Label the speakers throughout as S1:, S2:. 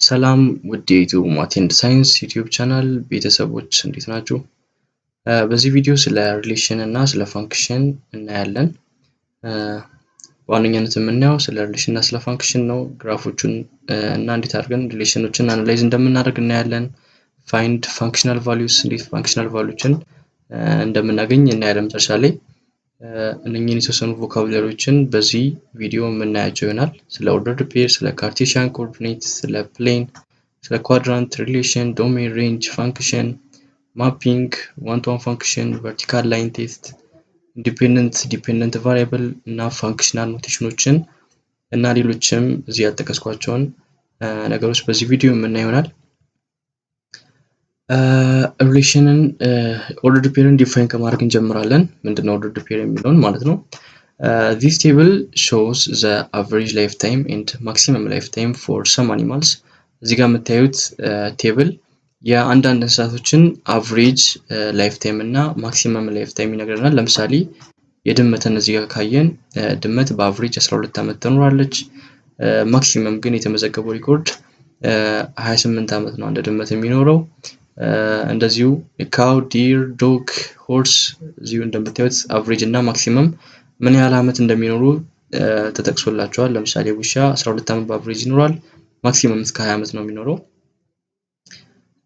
S1: ሰላም ውድ የ Ethio Math and Science YouTube channel ቤተሰቦች፣ እንዴት ናችሁ? በዚህ ቪዲዮ ስለ relation እና ስለ function እናያለን። በዋነኛነት የምናየው ስለ relation እና ስለ function ነው። Graph ኦቹን እና እንዴት አድርገን relation ኦችን analyze እንደምናደርግ እናያለን። Find functional values፣ እንዴት functional value ዎችን እንደምናገኝ እናያለን። መጨረሻ ላይ እነኚህን የተወሰኑ vocabulary ዎችን በዚህ ቪዲዮ የምናያቸው ይሆናል። ስለ ordered pair፣ ስለ Cartesian coordinate፣ ስለ plane፣ ስለ quadrant፣ relation፣ domain፣ range፣ function፣ mapping፣ one to one function፣ vertical line test፣ independent dependent variable እና functional notation ኦችን እና ሌሎችም እዚህ ያልጠቀስኳቸውን ነገሮች በዚህ ቪዲዮ የምናይ ይሆናል። Relation ን ordered pair ን define ከማድረግ እንጀምራለን። ምንድነው ordered pair የሚለውን ማለት ነው። This table shows the average life time and maximum life time for some animals። እዚህ ጋር የምታዩት table የአንዳንድ እንስሳቶችን average life time እና maximum life time ይነግረናል። ለምሳሌ የድመትን እዚህ ጋር ካየን ድመት በ average 12 ዓመት ትኖራለች። Maximum ግን የተመዘገበው record 28 ዓመት ነው አንድ ድመት የሚኖረው። እንደዚሁ cow፣ deer፣ dog፣ horse እዚሁ እንደምታዩት average እና maximum ምን ያህል ዓመት እንደሚኖሩ ተጠቅሶላቸዋል። ለምሳሌ ውሻ 12 ዓመት በ average ይኖራል። Maximum እስከ 20 ዓመት ነው የሚኖረው።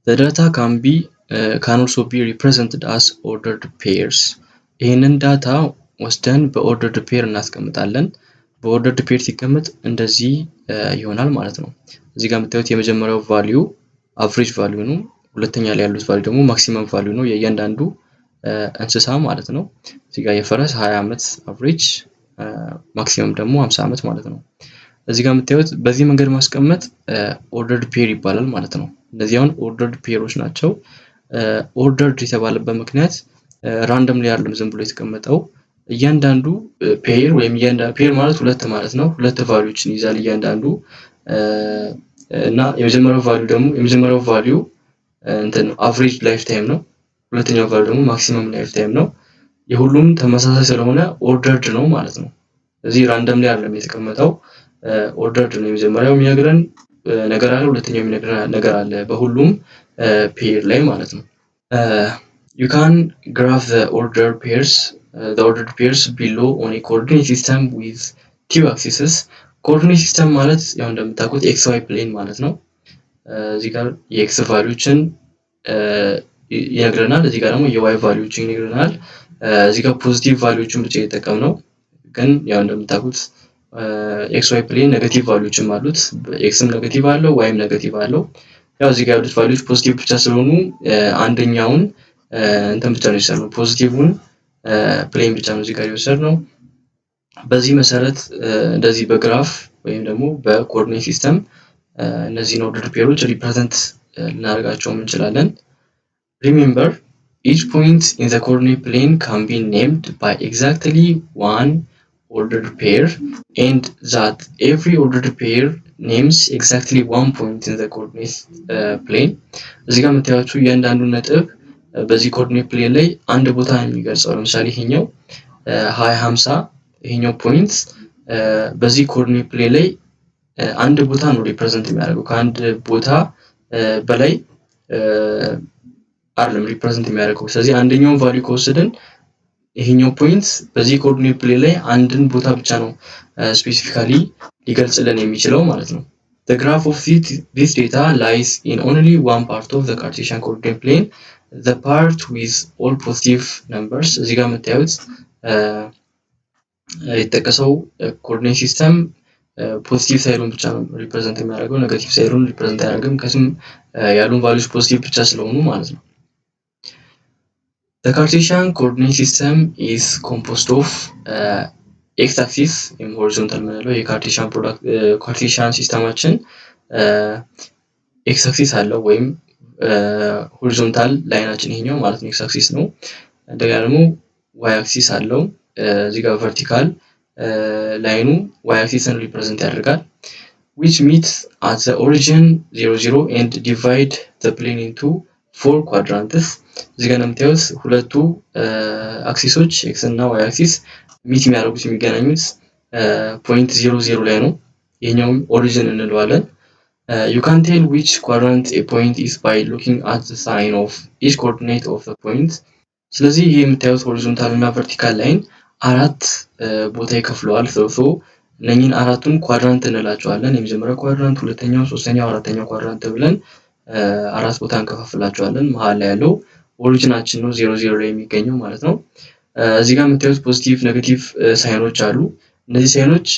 S1: The data can also be represented as ordered pairs። ይህንን data ወስደን በ ordered pair እናስቀምጣለን። በ ordered pair ሲቀመጥ እንደዚህ ይሆናል ማለት ነው። እዚህ ጋር የምታዩት የመጀመሪያው value average value ነው። ሁለተኛ ላይ ያሉት value ደግሞ maximum value ነው የእያንዳንዱ እንስሳ ማለት ነው። እዚህ ጋር የፈረስ 20 ዓመት average፣ maximum ደግሞ 50 ዓመት ማለት ነው። እዚህ ጋር የምታዩት በዚህ መንገድ ማስቀመጥ ordered pair ይባላል ማለት ነው። እነዚህ አሁን ordered pair ኦች ናቸው። Ordered የተባለበት ምክንያት randomly አይደለም ዝም ብሎ የተቀመጠው። እያንዳንዱ pair ወይም pair ማለት ሁለት ማለት ነው። ሁለት value ዎችን ይይዛል እያንዳንዱ። እና የመጀመሪያው value ደግሞ የመጀመሪያው value እንትን average life time ነው። ሁለተኛው value ደግሞ maximum life time ነው። የሁሉም ተመሳሳይ ስለሆነ ordered ነው ማለት ነው። እዚህ randomly አይደለም የተቀመጠው፣ ordered ነው። የመጀመሪያው የሚነግረን ነገር አለ፣ ሁለተኛው የሚነግረን ነገር አለ በሁሉም pair ላይ ማለት ነው። You can graph the ordered pairs below on a coordinate system with two axes። Coordinate system ማለት ያው እንደምታውቁት x y plane ማለት ነው። እዚህ ጋር የ x value ዎችን ይነግረናል። እዚህ ጋር ደግሞ የ y value ዎችን ይነግረናል። እዚህ ጋር positive value ዎችን ብቻ እየተጠቀም ነው፣ ግን ያው እንደምታውቁት x y plane negative value ዎችም አሉት። X ም negative አለው፣ y ም negative አለው። ያው እዚህ ጋር ያሉት value ዎች positive ብቻ ስለሆኑ አንደኛውን እንትን ብቻ ነው የወሰድነው፣ positive ን plane ብቻ ነው እዚህ ጋር የወሰድነው። በዚህ መሰረት እንደዚህ በ graph ወይም ደግሞ በ coordinate system እነዚህን ordered pair ኦች represent ልናደርጋቸውም እንችላለን። Remember, each point in the coordinate plane can be named by exactly one ordered pair and that every ordered pair names exactly one point in the coordinate plane። እዚህ ጋር የምታያቸው እያንዳንዱ ነጥብ በዚህ coordinate plane ላይ አንድ ቦታ ነው የሚገልጸው። ለምሳሌ ይሄኛው 20 50 ይሄኛው point በዚህ coordinate plane ላይ አንድ ቦታ ነው represent የሚያደርገው፣ ከአንድ ቦታ በላይ አይደለም represent የሚያደርገው። ስለዚህ አንደኛውን value ከወሰድን ይሄኛው point በዚህ coordinate plane ላይ አንድን ቦታ ብቻ ነው specifically ሊገልጽልን የሚችለው ማለት ነው። The graph of this data lies in only one part of the Cartesian coordinate plane, the part with all positive numbers። እዚህ ጋር የምታዩት የተጠቀሰው coordinate system positive side ኡን ብቻ ነው represent የሚያደርገው፣ negative side ኡን represent አያደርግም። ከስም ያሉን values positive ብቻ ስለሆኑ ማለት ነው። The Cartesian coordinate system is composed of x axis ወይም horizontal የምንለው የ Cartesian product Cartesian system ኣችን x axis አለው ወይም horizontal line ኣችን ይሄኛው ማለት ነው፣ x axis ነው። እንደገና ደግሞ y axis አለው። እዚህ ጋር vertical line ኑ y axis ን represent ያደርጋል፣ which meets at the origin 0 0 and divide the plane into four quadrants። እዚህ ጋር እንደምታዩት ሁለቱ axis ኦች x እና y axis meet የሚያደርጉት፣ የሚገናኙት point 0 0 ላይ ነው። ይሄኛውም origin እንለዋለን። You can tell which quadrant a point is by looking at the sign of each coordinate of the point። ስለዚህ ይህ የምታዩት horizontal እና vertical line አራት ቦታ ይከፍለዋል። So እነኝህን አራቱን quadrant እንላቸዋለን። የመጀመሪያው quadrant፣ ሁለተኛው፣ ሶስተኛው፣ አራተኛው quadrant ብለን አራት ቦታ እንከፋፍላቸዋለን። መሀል ላይ ያለው origin ኣችን ነው፣ 0 0 ላይ የሚገኘው ማለት ነው። እዚህ ጋር የምታዩት positive፣ negative sign ኦች አሉ። እነዚህ sign ኦች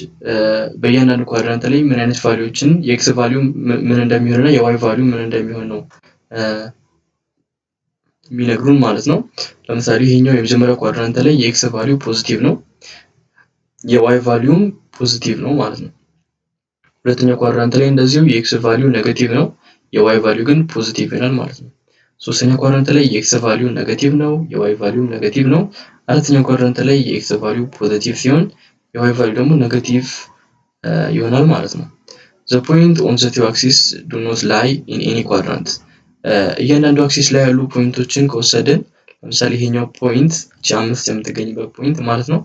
S1: በእያንዳንዱ quadrant ላይ ምን አይነት value ዎችን፣ የ x value ምን እንደሚሆን እና የ y value ምን እንደሚሆን ነው የሚነግሩን ማለት ነው። ለምሳሌ ይሄኛው የመጀመሪያው quadrant ላይ የ x value positive ነው፣ የ y value ም positive ነው ማለት ነው። ሁለተኛው quadrant ላይ እንደዚሁ የ x value negative ነው፣ የ y value ግን positive ይሆናል ማለት ነው። ሶስተኛው quadrant ላይ የ x value negative ነው፣ የ y value negative ነው። አራተኛው quadrant ላይ የ x value positive ሲሆን የ y value ደግሞ negative ይሆናል ማለት ነው። The point on the two axis do not lie in any quadrant። እያንዳንዱ axis ላይ ያሉ point ኦችን ከወሰድን፣ ለምሳሌ ይሄኛው point፣ እቺ አምስት የምትገኝበት point ማለት ነው፣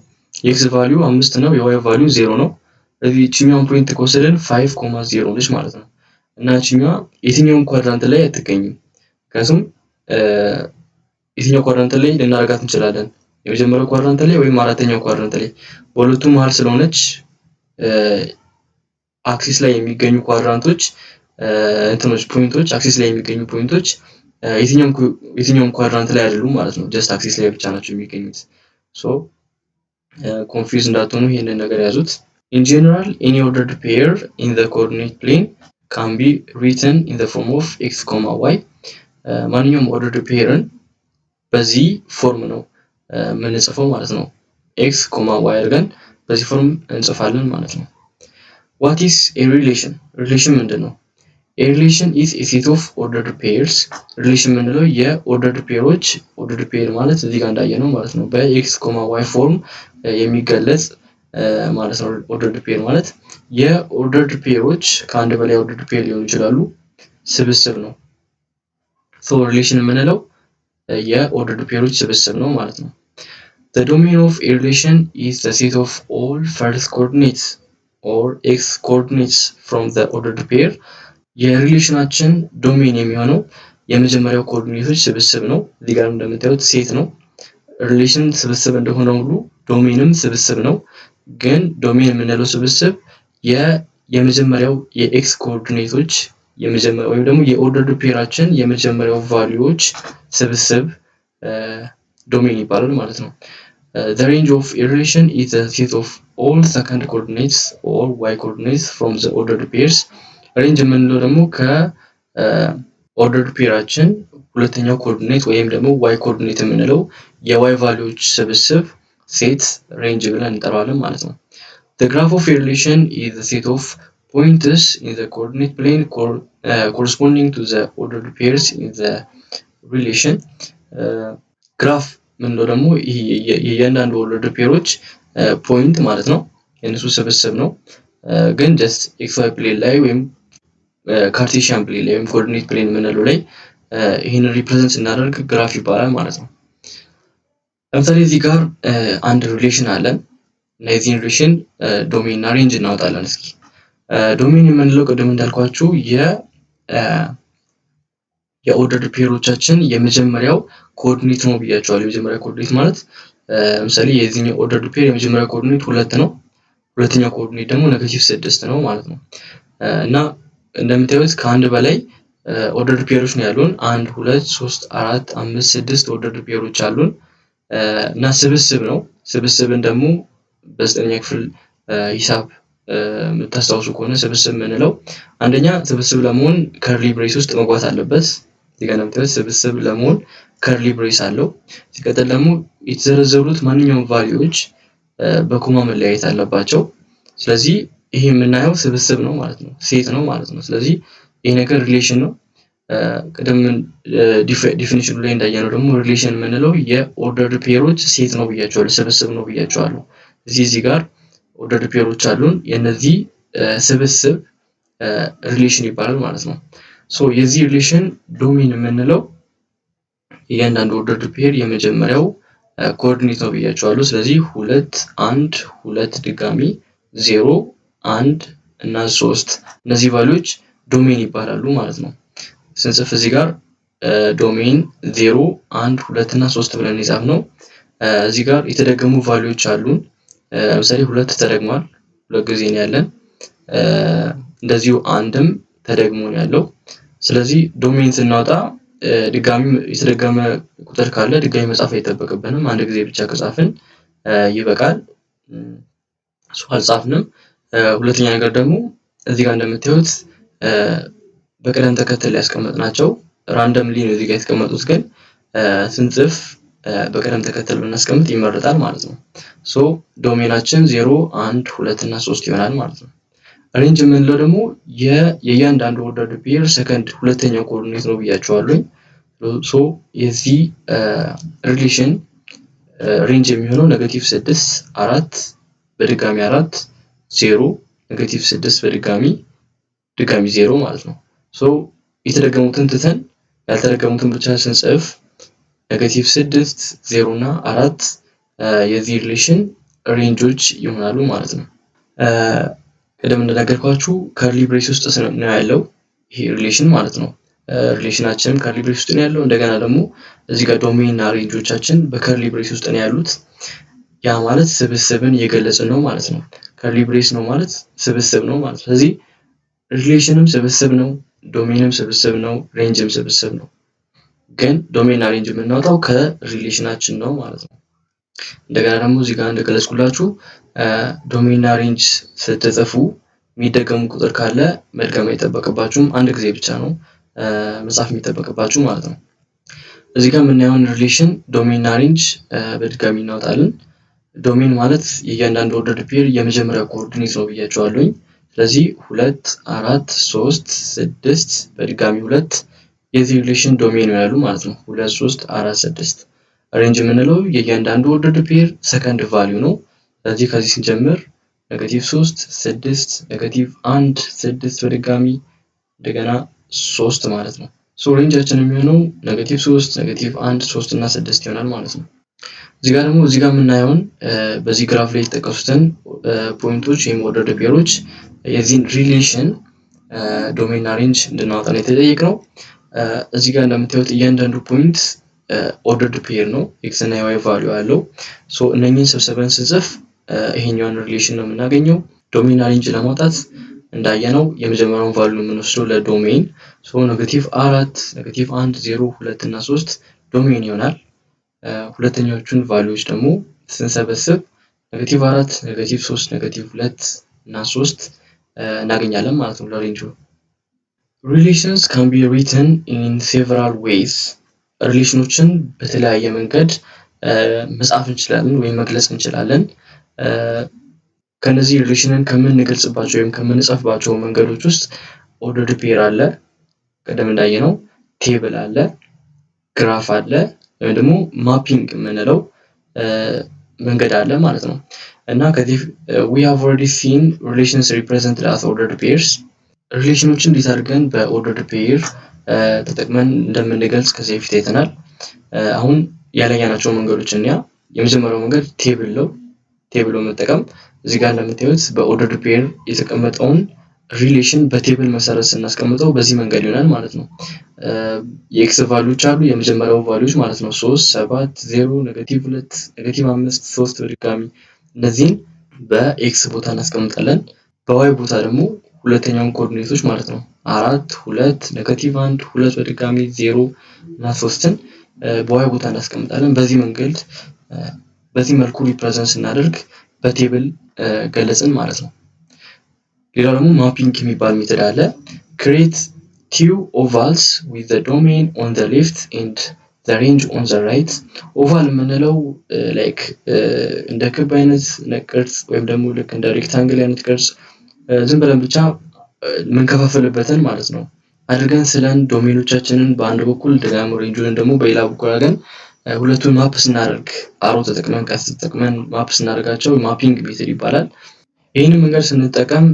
S1: የ x value አምስት ነው፣ የ y value 0 ነው። ስለዚህ ይችኛውን point ከወሰድን 5 comma 0 ነች ማለት ነው። እና ይችኛዋ የትኛውን quadrant ላይ አትገኝም። ምክንያቱም የትኛው quadrant ላይ ልናደርጋት እንችላለን? የመጀመሪያው quadrant ላይ ወይም አራተኛው quadrant ላይ፣ በሁለቱ መሀል ስለሆነች axis ላይ የሚገኙ quadrant ኦች እንትኖች point ኦች፣ axis ላይ የሚገኙ point ኦች የትኛውም quadrant ላይ አይደሉም ማለት ነው። Just axis ላይ ብቻ ናቸው የሚገኙት። So confuse እንዳትሆኑ ይህንን ነገር ያዙት። In general, any ordered pair in the coordinate plane can be written in the form of x comma y። ማንኛውም ordered pair ን በዚህ form ነው የምንጽፈው ማለት ነው። x comma y አድርገን በዚህ form እንጽፋለን ማለት ነው። What is a relation? Relation ምንድን ነው? A relation is a set of ordered pairs። Relation የምንለው የ ordered pair ኦች፣ ordered pair ማለት እዚህ ጋር እንዳየነው ማለት ነው፣ በ x comma y form የሚገለጽ ማለት ነው። Ordered pair ማለት የ ordered pair ኦች፣ ከአንድ በላይ ordered pair ሊሆኑ ይችላሉ፣ ስብስብ ነው። So relation የምንለው የ ordered pair ኦች ስብስብ ነው ማለት ነው። The domain of a relation is the set of all first coordinates or x coordinates from the ordered pair። የ relation ኣችን domain የሚሆነው የመጀመሪያው coordinate ኦች ስብስብ ነው። እዚህ ጋር እንደምታዩት set ነው። Relation ስብስብ እንደሆነ ሁሉ domain ም ስብስብ ነው። ግን domain የምንለው ስብስብ የመጀመሪያው የ x coordinate ኦች ወይም ደግሞ የ ordered pair ኣችን የመጀመሪያው value ዎች ስብስብ domain ይባላል ማለት ነው። The range of a relation is the set of all second coordinates or y coordinates from the ordered pairs። Range የምንለው ደግሞ ከ ordered pair ኣችን ሁለተኛው coordinate ወይም ደግሞ y coordinate የምንለው የ y value ዎች ስብስብ set range ብለን እንጠራዋለን ማለት ነው። The graph of a relation is the set of points in the coordinate plane corresponding to the ordered pairs in the relation። Graph ምንለው ደግሞ የእያንዳንዱ ordered pair ኦች point ማለት ነው። የእነሱ ስብስብ ነው። ግን just x y plane ላይ ወይም Cartesian plane ላይ ወይም coordinate plane የምንለው ላይ ይህንን represent ስናደርግ graph ይባላል ማለት ነው። ለምሳሌ እዚህ ጋር አንድ relation አለን እና የዚህን relation domain እና range እናወጣለን። እስኪ domain የምንለው ቅድም እንዳልኳችሁ የ ordered pair ኦቻችን የመጀመሪያው coordinate ነው ብያችኋለሁ። የመጀመሪያው coordinate ማለት ለምሳሌ የዚህኛው ordered pair የመጀመሪያው coordinate ሁለት ነው። ሁለተኛው coordinate ደግሞ negative ስድስት ነው ማለት ነው። እና እንደምታዩት ከአንድ በላይ ordered pair ኦች ነው ያሉን። አንድ፣ ሁለት፣ ሶስት፣ አራት፣ አምስት፣ ስድስት ordered pair ኦች አሉን እና ስብስብ ነው። ስብስብን ደግሞ በዘጠነኛ ክፍል ሂሳብ የምታስታውሱ ከሆነ ስብስብ የምንለው አንደኛ ስብስብ ለመሆን curly brace ውስጥ መግባት አለበት። እዚህ ጋር እንደምታዩት ስብስብ ለመሆን curly brace አለው። ሲቀጥል ደግሞ የተዘረዘሩት ማንኛውም value ዎች በ comma መለያየት አለባቸው። ስለዚህ ይሄ የምናየው ስብስብ ነው ማለት ነው፣ set ነው ማለት ነው። ስለዚህ ይሄ ነገር relation ነው። ቅድም definition ኑ ላይ እንዳየነው ደግሞ relation የምንለው የ ordered pair ኦች set ነው ብያችኋለሁ፣ ስብስብ ነው ብያችኋለሁ። እዚህ ጋር ordered pair ኦች አሉን። የነዚህ ስብስብ relation ይባላል ማለት ነው። So የዚህ relation domain የምንለው እያንዳንዱ ordered pair የመጀመሪያው coordinate ነው ብያችኋለሁ። ስለዚህ ሁለት፣ አንድ፣ ሁለት፣ ድጋሚ 0፣ አንድ እና ሶስት፣ እነዚህ value ዎች Domain ይባላሉ ማለት ነው። ስንጽፍ እዚህ ጋር domain 0፣ 1፣ 2 እና 3 ብለን የጻፍነው እዚህ ጋር የተደገሙ value ዎች አሉን። ለምሳሌ ሁለት ተደግሟል፣ ሁለት ጊዜ ነው ያለን። እንደዚሁ አንድም ተደግሞ ነው ያለው። ስለዚህ domain ስናወጣ ድጋሚ የተደገመ ቁጥር ካለ ድጋሚ መጻፍ አይጠበቅብንም። አንድ ጊዜ ብቻ ከጻፍን ይበቃል። እሱ አልጻፍንም። ሁለተኛ ነገር ደግሞ እዚህ ጋር እንደምታዩት በቅደም ተከተል ያስቀመጥናቸው randomly ነው እዚህ ጋር የተቀመጡት፣ ግን ስንጽፍ በቅደም ተከተል ብናስቀምጥ ይመረጣል ማለት ነው። So domain ኣችን 0፣ 1፣ 2 እና 3 ይሆናል ማለት ነው። Range የምንለው ደግሞ የእያንዳንዱ ordered pair second ሁለተኛው coordinate ነው ብያችኋለሁኝ። So የዚህ relation range የሚሆነው negative 6፣ 4፣ በድጋሚ 4፣ 0፣ negative 6፣ በድጋሚ ድጋሚ 0 ማለት ነው። So የተደገሙትን ትተን ያልተደገሙትን ብቻ ስንጽፍ negative 6፣ 0 እና 4 የዚህ relation range ኦች ይሆናሉ ማለት ነው። ቅድም እንደነገርኳችሁ curly brace ውስጥ ነው ያለው ይሄ relation ማለት ነው። Relation ኣችንም curly brace ውስጥ ነው ያለው። እንደገና ደግሞ እዚህ ጋር domain እና range ኦቻችን በ curly brace ውስጥ ነው ያሉት። ያ ማለት ስብስብን እየገለጽን ነው ማለት ነው። Curly brace ነው ማለት ስብስብ ነው ማለት ነው። ስለዚህ relation ም ስብስብ ነው፣ domain ም ስብስብ ነው፣ range ም ስብስብ ነው። ግን domain እና range የምናወጣው ከ relation ኣችን ነው ማለት ነው። እንደገና ደግሞ እዚህ ጋር እንደገለጽኩላችሁ domain እና range ስትጽፉ የሚደገሙ ቁጥር ካለ መድገም አይጠበቅባችሁም። አንድ ጊዜ ብቻ ነው መጻፍ የሚጠበቅባችሁ ማለት ነው። እዚህ ጋር የምናየውን relation domain እና range በድጋሚ እናወጣለን። Domain ማለት የእያንዳንዱ ordered pair የመጀመሪያ coordinate ነው ብያችኋለሁኝ። ስለዚህ ሁለት፣ አራት፣ ሶስት፣ ስድስት፣ በድጋሚ ሁለት የዚህ relation domain ይሆናሉ ማለት ነው። ሁለት፣ ሶስት፣ አራት፣ ስድስት። Range የምንለው የእያንዳንዱ ordered pair second value ነው። ስለዚህ ከዚህ ስንጀምር negative ሶስት፣ ስድስት፣ negative አንድ፣ ስድስት፣ በድጋሚ እንደገና ሶስት ማለት ነው። So range ኣችን የሚሆነው negative ሶስት፣ negative አንድ፣ ሶስት እና ስድስት ይሆናል ማለት ነው። እዚህ ጋር ደግሞ እዚህ ጋር የምናየውን በዚህ graph ላይ የተጠቀሱትን point ኦች ወይም ordered pair ኦች የዚህን relation domain እና range እንድናወጣ ነው የተጠየቅነው። እዚህ ጋር እንደምታዩት እያንዳንዱ point ordered pair ነው፣ x እና የ y value አለው። So እነኝህን ሰብስበን ስንጽፍ ይሄኛውን relation ነው የምናገኘው። Domain እና range ለማውጣት እንዳየነው የመጀመሪያውን value የምንወስደው ለ domain። So negative አራት፣ negative አንድ፣ 0፣ ሁለት እና ሶስት domain ይሆናል። ሁለተኛዎቹን value ዎች ደግሞ ስንሰበስብ negative አራት፣ negative ሶስት፣ negative ሁለት እና ሶስት እናገኛለን ማለት ነው ለ range ኡ። Relations can be written in several ways። Relation ኦችን በተለያየ መንገድ መጻፍ እንችላለን ወይም መግለጽ እንችላለን። ከነዚህ relation ን ከምንገልጽባቸው ወይም ከምንጽፍባቸው መንገዶች ውስጥ ordered pair አለ፣ ቅድም እንዳየነው table አለ፣ graph አለ፣ ወይም ደግሞ mapping የምንለው መንገድ አለ ማለት ነው። እና ከዚህ we have already seen relations represented as ordered pairs። Relation ኦችን እንዴት አድርገን በ ordered pair ተጠቅመን እንደምንገልጽ ከዚህ በፊት አይተናል። አሁን ያላየናቸው መንገዶች እንያ። የመጀመሪያው መንገድ table ነው። Table በመጠቀም እዚህ ጋር እንደምታዩት በ ordered pair የተቀመጠውን relation በ table መሰረት ስናስቀምጠው በዚህ መንገድ ይሆናል ማለት ነው። የ x value ዎች አሉ፣ የመጀመሪያው value ዎች ማለት ነው። ሶስት፣ ሰባት፣ 0፣ negative ሁለት፣ negative አምስት፣ ሶስት በድጋሚ እነዚህን በ x ቦታ እናስቀምጣለን። በ y ቦታ ደግሞ ሁለተኛውን coordinate ኦች ማለት ነው፣ አራት፣ ሁለት፣ negative አንድ፣ ሁለት፣ በድጋሚ 0 እና ሶስትን በ y ቦታ እናስቀምጣለን። በዚህ መንገድ በዚህ መልኩ represent ስናደርግ በ table ገለጽን ማለት ነው። ሌላው ደግሞ mapping የሚባል method አለ። Create two ovals with the domain on the left and the range on the right። Oval የምንለው like እንደ ክብ አይነት ቅርጽ ወይም ደግሞ ልክ እንደ rectangle አይነት ቅርጽ ዝም ብለን ብቻ የምንከፋፍልበትን ማለት ነው አድርገን ስለን domain ኦቻችንን በአንድ በኩል እንደገና range ኡን ደግሞ በሌላ በኩል አድርገን ሁለቱን map ስናደርግ arrow ተጠቅመን ቀስት ተጠቅመን map ስናደርጋቸው mapping method ይባላል። ይህንን መንገድ ስንጠቀም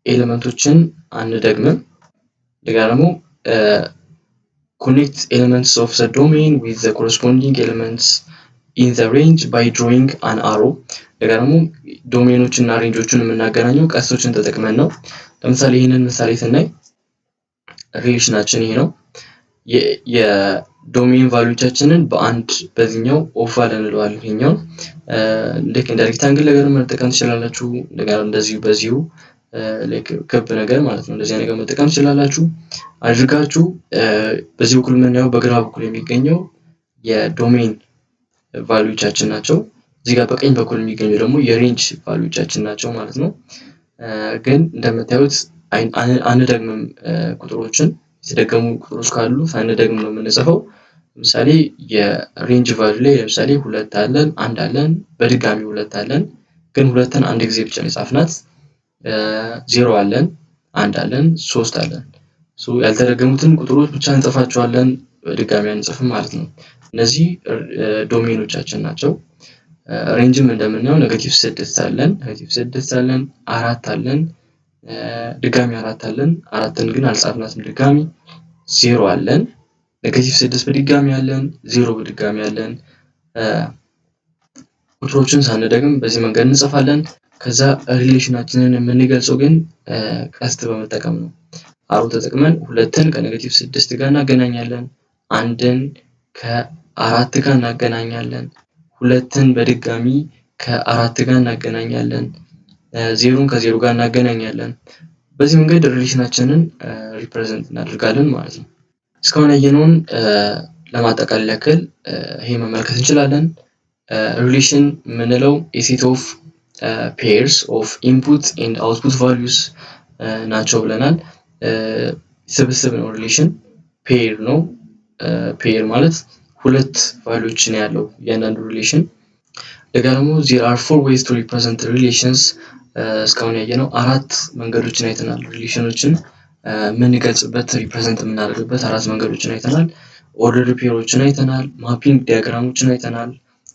S1: element ኦችን አንደግምም። እንደገና ደግሞ connect elements of the domain with the corresponding elements in the range by drawing an arrow። እንደገና ደግሞ domain ኦችን እና range ኦችን የምናገናኘው ቀስቶችን ተጠቅመን ነው። ለምሳሌ ይህንን ምሳሌ ስናይ Relation ኣችን ይሄ ነው። የ domain value ዎቻችንን በአንድ በዚህኛው oval እንለዋለን። ይሄኛውን ልክ እንደ rectangle ነገር መጠቀም ትችላላችሁ። እንደገና እንደዚሁ በዚሁ ክብ ነገር ማለት ነው። እንደዚህ ነገር መጠቀም ትችላላችሁ። አድርጋችሁ በዚህ በኩል የምናየው በግራ በኩል የሚገኘው የ domain value ዎቻችን ናቸው። እዚህ ጋር በቀኝ በኩል የሚገኘው ደግሞ የ range value ዎቻችን ናቸው ማለት ነው። ግን እንደምታዩት አንደግምም ቁጥሮችን። የተደገሙ ቁጥሮች ካሉ ሳንደግም ነው የምንጽፈው። ለምሳሌ የ range value ላይ ለምሳሌ ሁለት አለን፣ አንድ አለን፣ በድጋሚ ሁለት አለን። ግን ሁለትን አንድ ጊዜ ብቻ ነው የጻፍናት። ዜሮ አለን፣ አንድ አለን፣ ሶስት አለን። ያልተደገሙትን ቁጥሮች ብቻ እንጽፋቸዋለን፣ በድጋሚ አንጽፍም ማለት ነው። እነዚህ domain ኦቻችን ናቸው። Range ም እንደምናየው negative ስድስት አለን፣ negative ስድስት አለን፣ አራት አለን፣ ድጋሚ አራት አለን። አራትን ግን አልጻፍናትም ድጋሚ። ዜሮ አለን፣ negative ስድስት በድጋሚ አለን፣ ዜሮ በድጋሚ አለን። ቁጥሮችን ሳንደግም በዚህ መንገድ እንጽፋለን። ከዛ relation ኣችንን የምንገልጸው ግን ቀስት በመጠቀም ነው። Arrow ተጠቅመን ሁለትን ከ negative ስድስት ጋር እናገናኛለን። አንድን ከአራት ጋር እናገናኛለን። ሁለትን በድጋሚ ከአራት ጋር እናገናኛለን። ዜሮን ከዜሮ ጋር እናገናኛለን። በዚህ መንገድ relation ኣችንን represent እናደርጋለን ማለት ነው። እስካሁን ያየነውን ለማጠቃለል ያክል ይሄ መመልከት እንችላለን። Relation የምንለው a set of pairs of input and output values ናቸው ብለናል። ስብስብ ነው relation፣ pair ነው። Pair ማለት ሁለት value ዎችን ያለው እያንዳንዱ relation። እንደገና ደግሞ there are four ways to represent relations። እስካሁን ያየነው አራት መንገዶችን አይተናል። Relation ኦችን የምንገልጽበት፣ represent የምናደርግበት አራት መንገዶችን አይተናል። Ordered pair ኦችን አይተናል። Mapping diagram ኦችን አይተናል።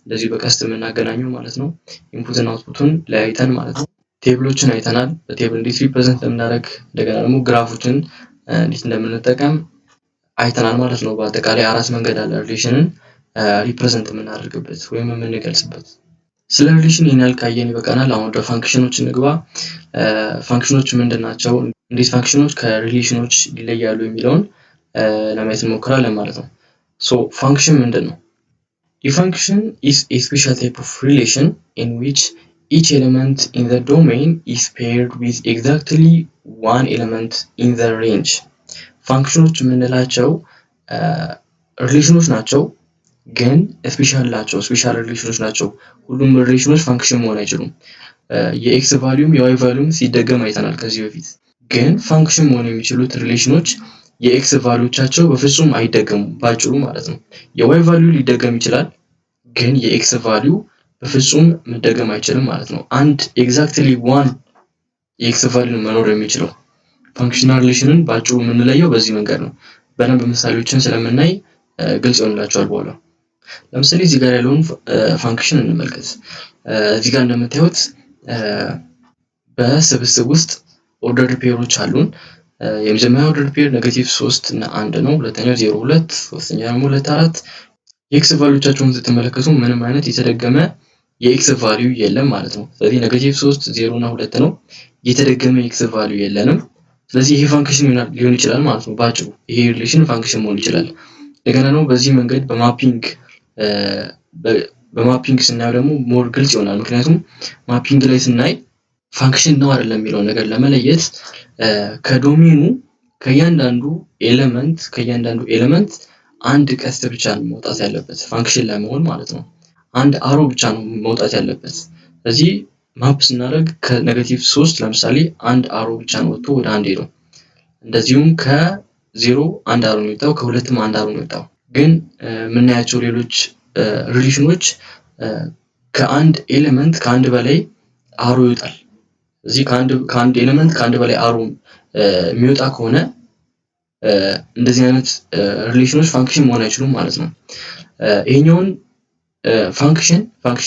S1: እንደዚሁ በቀስት የምናገናኘው ማለት ነው። Input እና output ኡን ለያይተን ማለት ነው። Table ኦችን አይተናል። በ table እንዴት represent እንደምናደርግ፣ እንደገና ደግሞ graph ኦችን እንዴት እንደምንጠቀም አይተናል ማለት ነው። በአጠቃላይ አራት መንገድ አለ relation ን represent የምናደርግበት ወይም የምንገልጽበት። ስለ relation ይህን ያህል ካየን ይበቃናል። አሁን ወደ function ኦች እንግባ። Function ኦች ምንድን ናቸው? እንዴት function ኦች ከ relation ኦች ይለያሉ የሚለውን ለማየት እንሞክራለን ማለት ነው። So function ምንድን ነው? A function is a special type of relation in which each element in the domain is paired with exactly one element in the range። Function ኦች የምንላቸው relation ኦች ናቸው፣ ግን special ናቸው። Special relation ኦች ናቸው። ሁሉም relation ኦች function መሆን አይችሉም። የ x value ም የ y value ም ሲደገም አይተናል ከዚህ በፊት። ግን function መሆን የሚችሉት relation ኦች የ x value ዎቻቸው በፍጹም አይደገሙም፣ ባጭሩ ማለት ነው። የ y value ሊደገም ይችላል፣ ግን የ x value በፍጹም መደገም አይችልም ማለት ነው። አንድ exactly one የ x value መኖር የሚችለው። Functional relation ን በአጭሩ የምንለየው በዚህ መንገድ ነው። በደንብ ምሳሌዎችን ስለምናይ ግልጽ ይሆንላችኋል በኋላ። ለምሳሌ እዚህ ጋር ያለውን function እንመልከት። እዚህ ጋር እንደምታዩት በስብስብ ውስጥ ordered pair ኦች አሉን። የመጀመሪያው ordered pair negative ሶስት እና አንድ ነው። ሁለተኛው ዜሮ ሁለት፣ ሶስተኛው ደግሞ ሁለት አራት። የ x value ዎቻቸውን ስትመለከቱ ምንም አይነት የተደገመ የ x value የለም ማለት ነው። ስለዚህ negative ሶስት፣ ዜሮ እና ሁለት ነው። የተደገመ የ x value የለንም። ስለዚህ ይሄ function ሊሆን ይችላል ማለት ነው። ባጭሩ ይሄ relation function መሆን ይችላል። እንደገና ደግሞ በዚህ መንገድ በ mapping ስናየው ደግሞ more ግልጽ ይሆናል። ምክንያቱም mapping ላይ ስናይ function ነው አይደለም የሚለውን ነገር ለመለየት ከ domain ኡ ከእያንዳንዱ element አንድ ቀስት ብቻ ነው መውጣት ያለበት function ለመሆን ማለት ነው። አንድ arrow ብቻ ነው መውጣት ያለበት። ስለዚህ map ስናደርግ ከ negative ሶስት ለምሳሌ አንድ arrow ብቻ ነው ወጥቶ ወደ አንድ ሄደው። እንደዚሁም ከዜሮ አንድ arrow ነው የወጣው፣ ከሁለትም አንድ arrow ነው የወጣው። ግን የምናያቸው ሌሎች relation ኦች ከአንድ element ከአንድ በላይ arrow ይወጣል። እዚህ ከአንድ element ከአንድ በላይ arrow የሚወጣ ከሆነ እንደዚህ አይነት relation ኦች function መሆን አይችሉም ማለት ነው። ይሄኛውን function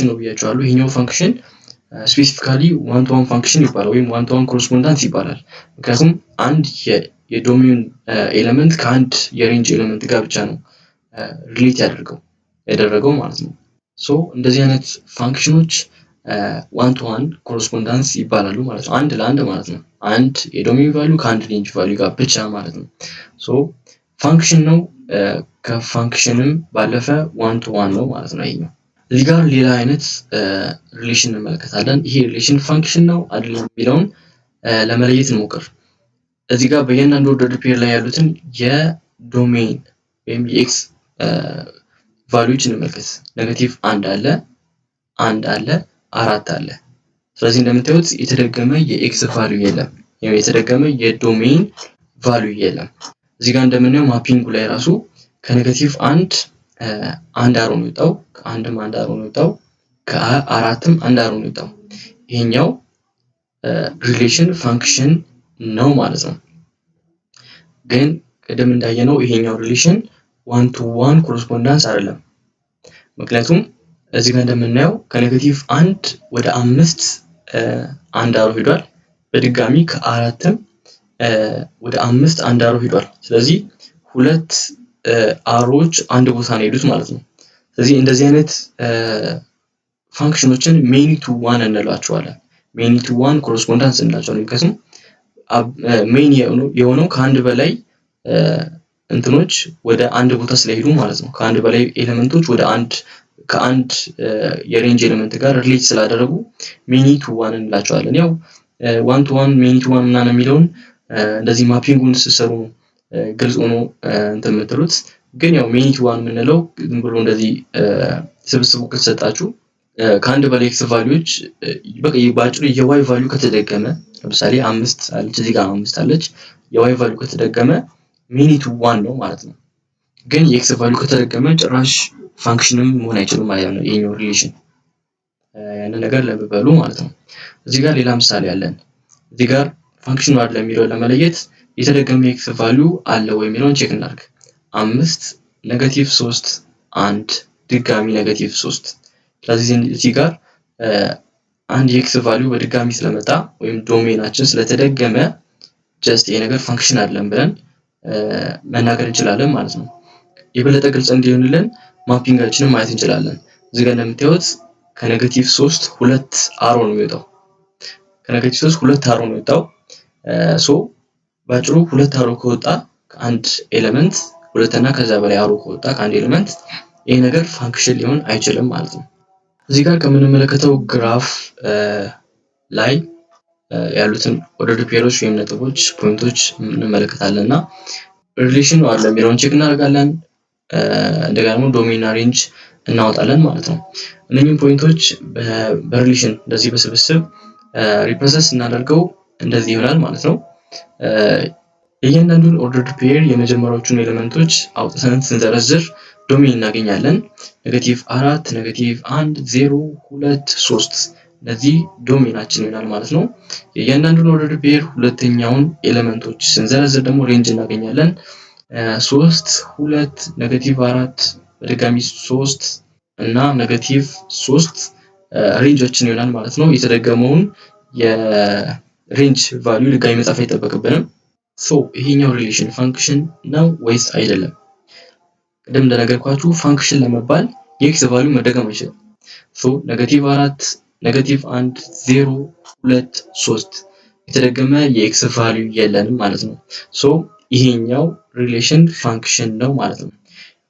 S1: ነው ብያችኋለሁ። ይሄኛው function specifically one to one function ይባላል ወይም one to one correspondence ይባላል። ምክንያቱም አንድ የ domain element ከአንድ የ range element ጋር ብቻ ነው relate ያደረገው ማለት ነው። So እንደዚህ አይነት function ኦች One to one correspondence ይባላሉ ማለት ነው። አንድ ለአንድ ማለት ነው። አንድ የ domain value ከአንድ range value ጋር ብቻ ማለት ነው። So function ነው። ከ function ም ባለፈ one to one ነው ማለት ነው ይሄኛው። እዚህ ጋር ሌላ አይነት relation እንመለከታለን። ይሄ relation function ነው አይደለም የሚለውን ለመለየት እንሞክር። እዚህ ጋር በእያንዳንዱ ordered pair ላይ ያሉትን የ domain ወይም የ x value ዎች እንመልከት። Negative አንድ አለ፣ አንድ አለ፣ አራት አለ። ስለዚህ እንደምታዩት የተደገመ የ x value የለም፣ ወይም የተደገመ የ domain value የለም። እዚህ ጋር እንደምናየው mapping ኡ ላይ ራሱ ከ negative አንድ አንድ arrow ነው የወጣው፣ ከአንድም አንድ arrow ነው የወጣው፣ ከአራትም አንድ arrow ነው የወጣው። ይሄኛው relation function ነው ማለት ነው። ግን ቅድም እንዳየነው ይሄኛው relation one to one correspondence አይደለም። ምክንያቱም እዚህ ጋር እንደምናየው ከ negative አንድ ወደ አምስት አንድ arrow ሄዷል። በድጋሚ ከአራትም ወደ አምስት አንድ arrow ሄዷል። ስለዚህ ሁለት arrow ዎች አንድ ቦታ ነው የሄዱት ማለት ነው። ስለዚህ እንደዚህ አይነት function ኖችን many to one እንላቸዋለን። Many to one correspondence እንላቸዋለን። ምክንያቱም many የሆነው ከአንድ በላይ እንትኖች ወደ አንድ ቦታ ስለሄዱ ማለት ነው። ከአንድ በላይ element ኦች ወደ አንድ ከአንድ የ range element ጋር relate ስላደረጉ many to one እንላቸዋለን። ያው one to one፣ many to one ምናምን የሚለውን እንደዚህ mapping ኡን ስትሰሩ ግልጽ ሆኖ እንትን የምትሉት፣ ግን ያው many to one የምንለው ዝም ብሎ እንደዚህ ስብስቡ ከተሰጣችሁ ከአንድ በላይ x value ዎች፣ በቃ በአጭሩ የ y value ከተደገመ፣ ለምሳሌ አምስት አለች፣ እዚህ ጋር አምስት አለች፣ የ y value ከተደገመ many to one ነው ማለት ነው። ግን የ x value ከተደገመ ጭራሽ function ም መሆን አይችልም ማለት ነው ይሄኛው relation። ያንን ነገር ልብ በሉ ማለት ነው። እዚህ ጋር ሌላ ምሳሌ አለን። እዚህ ጋር function ኑ አይደለም የሚለውን ለመለየት የተደገመ x value አለ ወይ የሚለውን check እናድርግ። አምስት፣ negative ሶስት፣ አንድ፣ ድጋሚ negative ሶስት። ስለዚህ እዚህ ጋር አንድ የ x value በድጋሚ ስለመጣ ወይም domain ኣችን ስለተደገመ just ይሄ ነገር function አይደለም ብለን መናገር እንችላለን ማለት ነው። የበለጠ ግልጽ እንዲሆንልን mapping ኣችንን ማየት እንችላለን። እዚህ ጋር እንደምታዩት ከ negative ሶስት ሁለት arrow ነው የሚወጣው። ከ negative ሶስት ሁለት arrow ነው የወጣው። So ባጭሩ ሁለት arrow ከወጣ ከአንድ element፣ ሁለት እና ከዛ በላይ arrow ከወጣ ከአንድ element ይሄ ነገር function ሊሆን አይችልም ማለት ነው። እዚህ ጋር ከምንመለከተው graph ላይ ያሉትን ordered pair ኦች ወይም ነጥቦች፣ point ኦች እንመለከታለን እና relation አለ የሚለውን check እናደርጋለን። እንደገና ደግሞ domain እና range እናወጣለን ማለት ነው። እነኚህም point ኦች በ relation እንደዚህ በስብስብ represent ስናደርገው እንደዚህ ይሆናል ማለት ነው። የእያንዳንዱን ordered pair የመጀመሪያዎቹን element ኦች አውጥተን ስንዘረዝር domain እናገኛለን። Negative አራት፣ negative አንድ፣ ዜሮ፣ ሁለት፣ ሶስት፣ እነዚህ domain ኣችን ይሆናል ማለት ነው። የእያንዳንዱን ordered pair ሁለተኛውን element ኦች ስንዘረዝር ደግሞ range እናገኛለን። ሶስት፣ ሁለት፣ negative አራት፣ በድጋሚ ሶስት እና negative ሶስት range ኦችን ይሆናል ማለት ነው። የተደገመውን የ range value ድጋሚ መጻፍ አይጠበቅብንም። So ይሄኛው relation function ነው ወይስ አይደለም? ቅድም እንደነገርኳችሁ function ለመባል የ x value መደገም አይችልም። So negative አራት፣ negative አንድ፣ ዜሮ፣ ሁለት፣ ሶስት፣ የተደገመ የ x value የለንም ማለት ነው። So ይሄኛው relation function ነው ማለት ነው።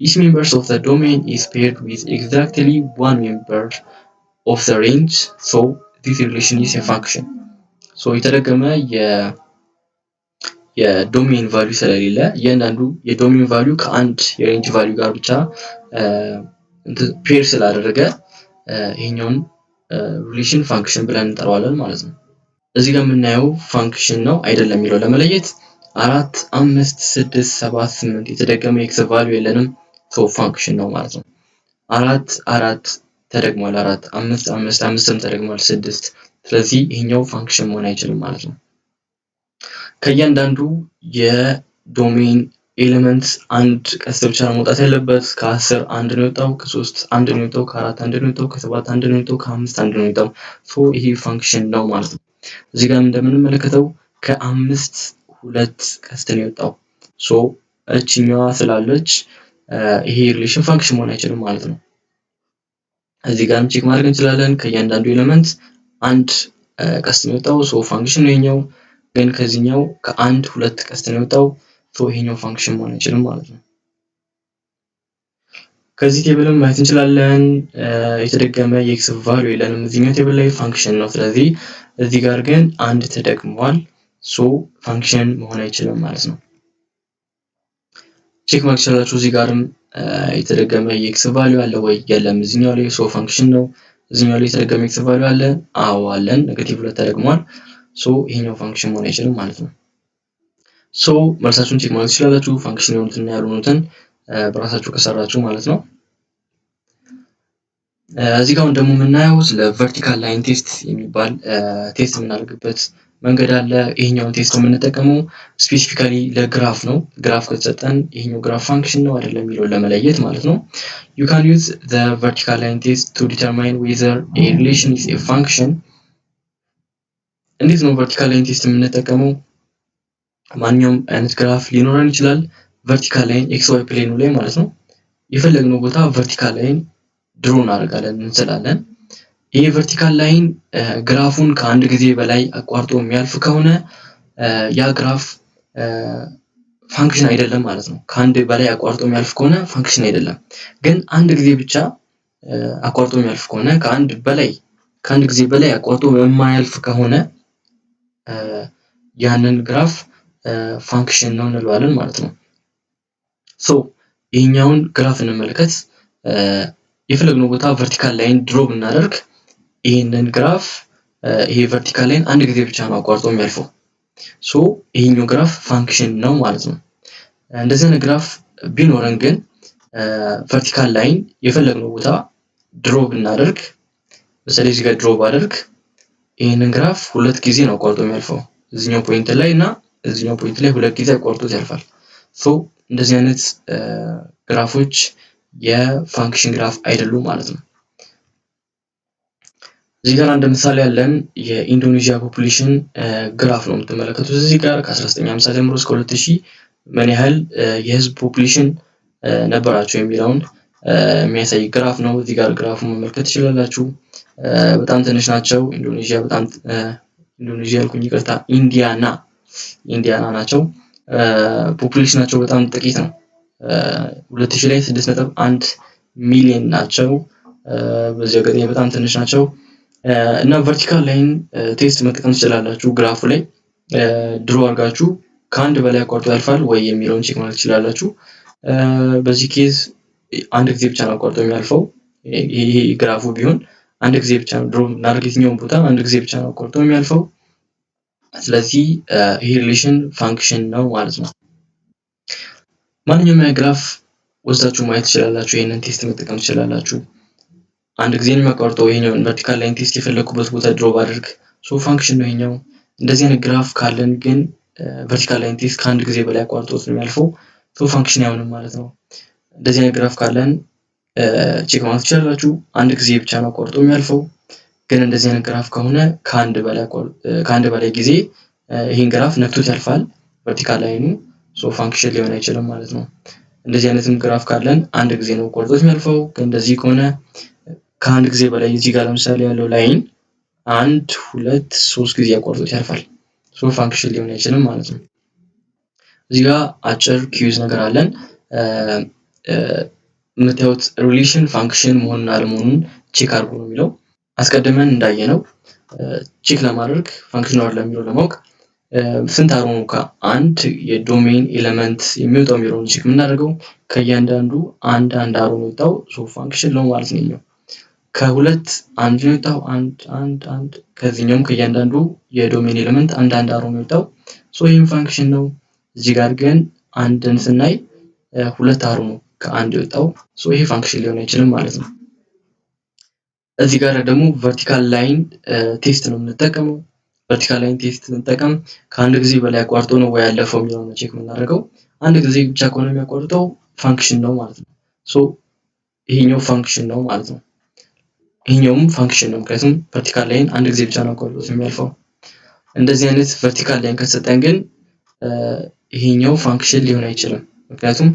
S1: Each members of the domain is paired with exactly one member of the range, so this relation is a function. So የተደገመ የ domain value ስለሌለ፣ እያንዳንዱ የ domain value ከአንድ የ range value ጋር ብቻ pair ስላደረገ ይሄኛውን relation function ብለን እንጠራዋለን ማለት ነው። እዚህ ጋር የምናየው function ነው አይደለም የሚለው ለመለየት አራት፣ አምስት፣ ስድስት፣ ሰባት፣ ስምንት፣ የተደገመ x value የለንም፣ so function ነው ማለት ነው። አራት አራት ተደግሟል፣ አራት፣ አምስት አምስት፣ አምስትም ተደግሟል፣ ስድስት። ስለዚህ ይሄኛው function መሆን አይችልም ማለት ነው። ከእያንዳንዱ የ domain element አንድ ቀስት ብቻ ነው መውጣት ያለበት። ከ10 አንድ ነው የወጣው፣ ከሶስት አንድ ነው የወጣው፣ ከአራት አንድ ነው የወጣው፣ ከሰባት አንድ ነው የወጣው፣ ከአምስት አንድ ነው የወጣው። So ይሄ function ነው ማለት ነው። እዚህ ጋር እንደምንመለከተው ከአምስት ሁለት ቀስት ነው የወጣው። So እችኛዋ ስላለች ይሄ relation function መሆን አይችልም ማለት ነው። እዚህ ጋርም check ማድረግ እንችላለን። ከእያንዳንዱ element አንድ ቀስት ነው የወጣው፣ so function ነው ይሄኛው። ግን ከዚህኛው ከአንድ ሁለት ቀስት ነው የወጣው፣ so ይሄኛው function መሆን አይችልም ማለት ነው። ከዚህ table ም ማየት እንችላለን። የተደገመ የ x value የለንም እዚህኛው table ላይ፣ function ነው። ስለዚህ እዚህ ጋር ግን አንድ ተደግሟል፣ so function መሆን አይችልም ማለት ነው። Check ማድረግ ትችላላችሁ። እዚህ ጋርም የተደገመ የ x value አለ ወይ? የለም። እዚህኛው ላይ፣ so function ነው። እዚህኛው ላይ የተደገመ x value አለ? አዎ አለን። Negative ሁለት ተደግሟል። So ይሄኛው function መሆን አይችልም ማለት ነው። So መልሳችሁን check ማድረግ ትችላላችሁ። Function የሆኑትና ያልሆኑትን በራሳችሁ ከሰራችሁ ማለት ነው። እዚህ ጋር ደግሞ የምናየው ስለ vertical line test የሚባል test የምናደርግበት መንገድ አለ። ይሄኛውን test የምንጠቀመው specifically ለ graph ነው። Graph ከተሰጠን ይሄኛው graph function ነው አይደለም የሚለውን ለመለየት ማለት ነው። You can use the vertical line test to determine whether a relation is a function። እንዴት ነው vertical line test የምንጠቀመው? ማንኛውም አይነት graph ሊኖረን ይችላል። Vertical line x y plane ኑ ላይ ማለት ነው። የፈለግነው ቦታ vertical line draw እናደርጋለን፣ እንስላለን። ይህ vertical line graph ኡን ከአንድ ጊዜ በላይ አቋርጦ የሚያልፍ ከሆነ ያ graph function አይደለም ማለት ነው። ከአንድ በላይ አቋርጦ የሚያልፍ ከሆነ function አይደለም። ግን አንድ ጊዜ ብቻ አቋርጦ የሚያልፍ ከሆነ፣ ከአንድ ጊዜ በላይ አቋርጦ የማያልፍ ከሆነ ያንን graph function ነው እንለዋለን ማለት ነው። So ይህኛውን graph እንመልከት። የፈለግነው ቦታ vertical line draw ብናደርግ ይህንን graph ይሄ vertical line አንድ ጊዜ ብቻ ነው አቋርጦ የሚያልፈው። So ይሄኛው graph function ነው ማለት ነው። እንደዚህ አይነት graph ቢኖረን ግን vertical line የፈለግነው ቦታ draw ብናደርግ፣ በተለይ እዚህ ጋር draw ባደርግ ይህንን graph ሁለት ጊዜ ነው አቋርጦ የሚያልፈው። እዚኛው point ላይ እና እዚኛው point ላይ ሁለት ጊዜ አቋርጦት ያልፋል። So እንደዚህ አይነት graph ኦች የ function graph አይደሉም ማለት ነው። እዚህ ጋር አንድ ምሳሌ ያለን የኢንዶኔዥያ population graph ነው የምትመለከቱት። እዚህ ጋር ከ1950 ጀምሮ እስከ 2000 ምን ያህል የህዝብ population ነበራቸው የሚለውን የሚያሳይ graph ነው። እዚህ ጋር graph ኡን መመልከት ትችላላችሁ። በጣም ትንሽ ናቸው። ኢንዶኔዥያ በጣም፣ ኢንዶኔዥያ ያልኩኝ ይቅርታ፣ ኢንዲያና ናቸው። Population ኣቸው በጣም ጥቂት ነው። 2000 ላይ 6.1 ሚሊዮን ናቸው። በዚህ አጋጣሚ በጣም ትንሽ ናቸው። እና vertical line test መጠቀም ትችላላችሁ። Graph ኡ ላይ draw አድርጋችሁ ከአንድ በላይ አቋርጦ ያልፋል ወይ የሚለውን check ማለት ትችላላችሁ። በዚህ case አንድ ጊዜ ብቻ ነው አቋርጦ የሚያልፈው። ይሄ graph ኡ ቢሆን አንድ ጊዜ ብቻ ነው draw እናደርግ፣ የትኛውን ቦታ አንድ ጊዜ ብቻ ነው አቋርጦ የሚያልፈው። ስለዚህ ይሄ relation function ነው ማለት ነው። ማንኛውም graph ወስዳችሁ ማየት ትችላላችሁ። ይህንን test መጠቀም ትችላላችሁ። አንድ ጊዜ ነው የሚያቋርጠው። ይሄኛውን vertical line test የፈለኩበት ቦታ draw ባደርግ so function ነው ይሄኛው። እንደዚህ አይነት graph ካለን ግን vertical line test ከአንድ ጊዜ በላይ አቋርጦት ነው የሚያልፈው፣ so function አይሆንም ማለት ነው። እንደዚህ አይነት graph ካለን check ማለት ትችላላችሁ። አንድ ጊዜ ብቻ ነው አቋርጦ የሚያልፈው። ግን እንደዚህ አይነት graph ከሆነ ከአንድ በላይ ጊዜ ይህን graph ነክቶት ያልፋል vertical line ኑ፣ so function ሊሆን አይችልም ማለት ነው። እንደዚህ አይነትም graph ካለን አንድ ጊዜ ነው ቆርጦት የሚያልፈው። ግን እንደዚህ ከሆነ ከአንድ ጊዜ በላይ፣ እዚህ ጋር ለምሳሌ ያለው line አንድ፣ ሁለት፣ ሶስት ጊዜ አቋርጦት ያልፋል። So function ሊሆን አይችልም ማለት ነው። እዚህ ጋር አጭር quiz ነገር አለን። የምታዩት relation function መሆኑን አለመሆኑን check አድርጉ ነው የሚለው። አስቀድመን እንዳየነው check ለማድረግ function ነው አይደለም የሚለው ለማወቅ ስንት arrow ነው ከአንድ የ domain element የሚወጣው የሚለውን check የምናደርገው፣ ከእያንዳንዱ አንድ አንድ arrow ነው የወጣው፣ so function ነው ማለት ነው። ከሁለት አንድ ነው የወጣው፣ አንድ፣ አንድ፣ አንድ፣ ከዚህኛውም ከእያንዳንዱ የ domain element አንድ አንድ arrow ነው የወጣው፣ so ይህም function ነው። እዚህ ጋር ግን አንድን ስናይ ሁለት arrow ነው ከአንድ የወጣው፣ so ይሄ function ሊሆን አይችልም ማለት ነው። እዚህ ጋር ደግሞ vertical line test ነው የምንጠቀመው። Vertical line test ስንጠቀም ከአንድ ጊዜ በላይ አቋርጦ ነው ወይ ያለፈው የሚለውን ነው check የምናደርገው። አንድ ጊዜ ብቻ ከሆነ የሚያቋርጠው function ነው ማለት ነው። So ይሄኛው function ነው ማለት ነው። ይሄኛውም function ነው፣ ምክንያቱም vertical line አንድ ጊዜ ብቻ ነው አቋርጦት የሚያልፈው። እንደዚህ አይነት vertical line ከተሰጠን ግን ይሄኛው function ሊሆን አይችልም። ምክንያቱም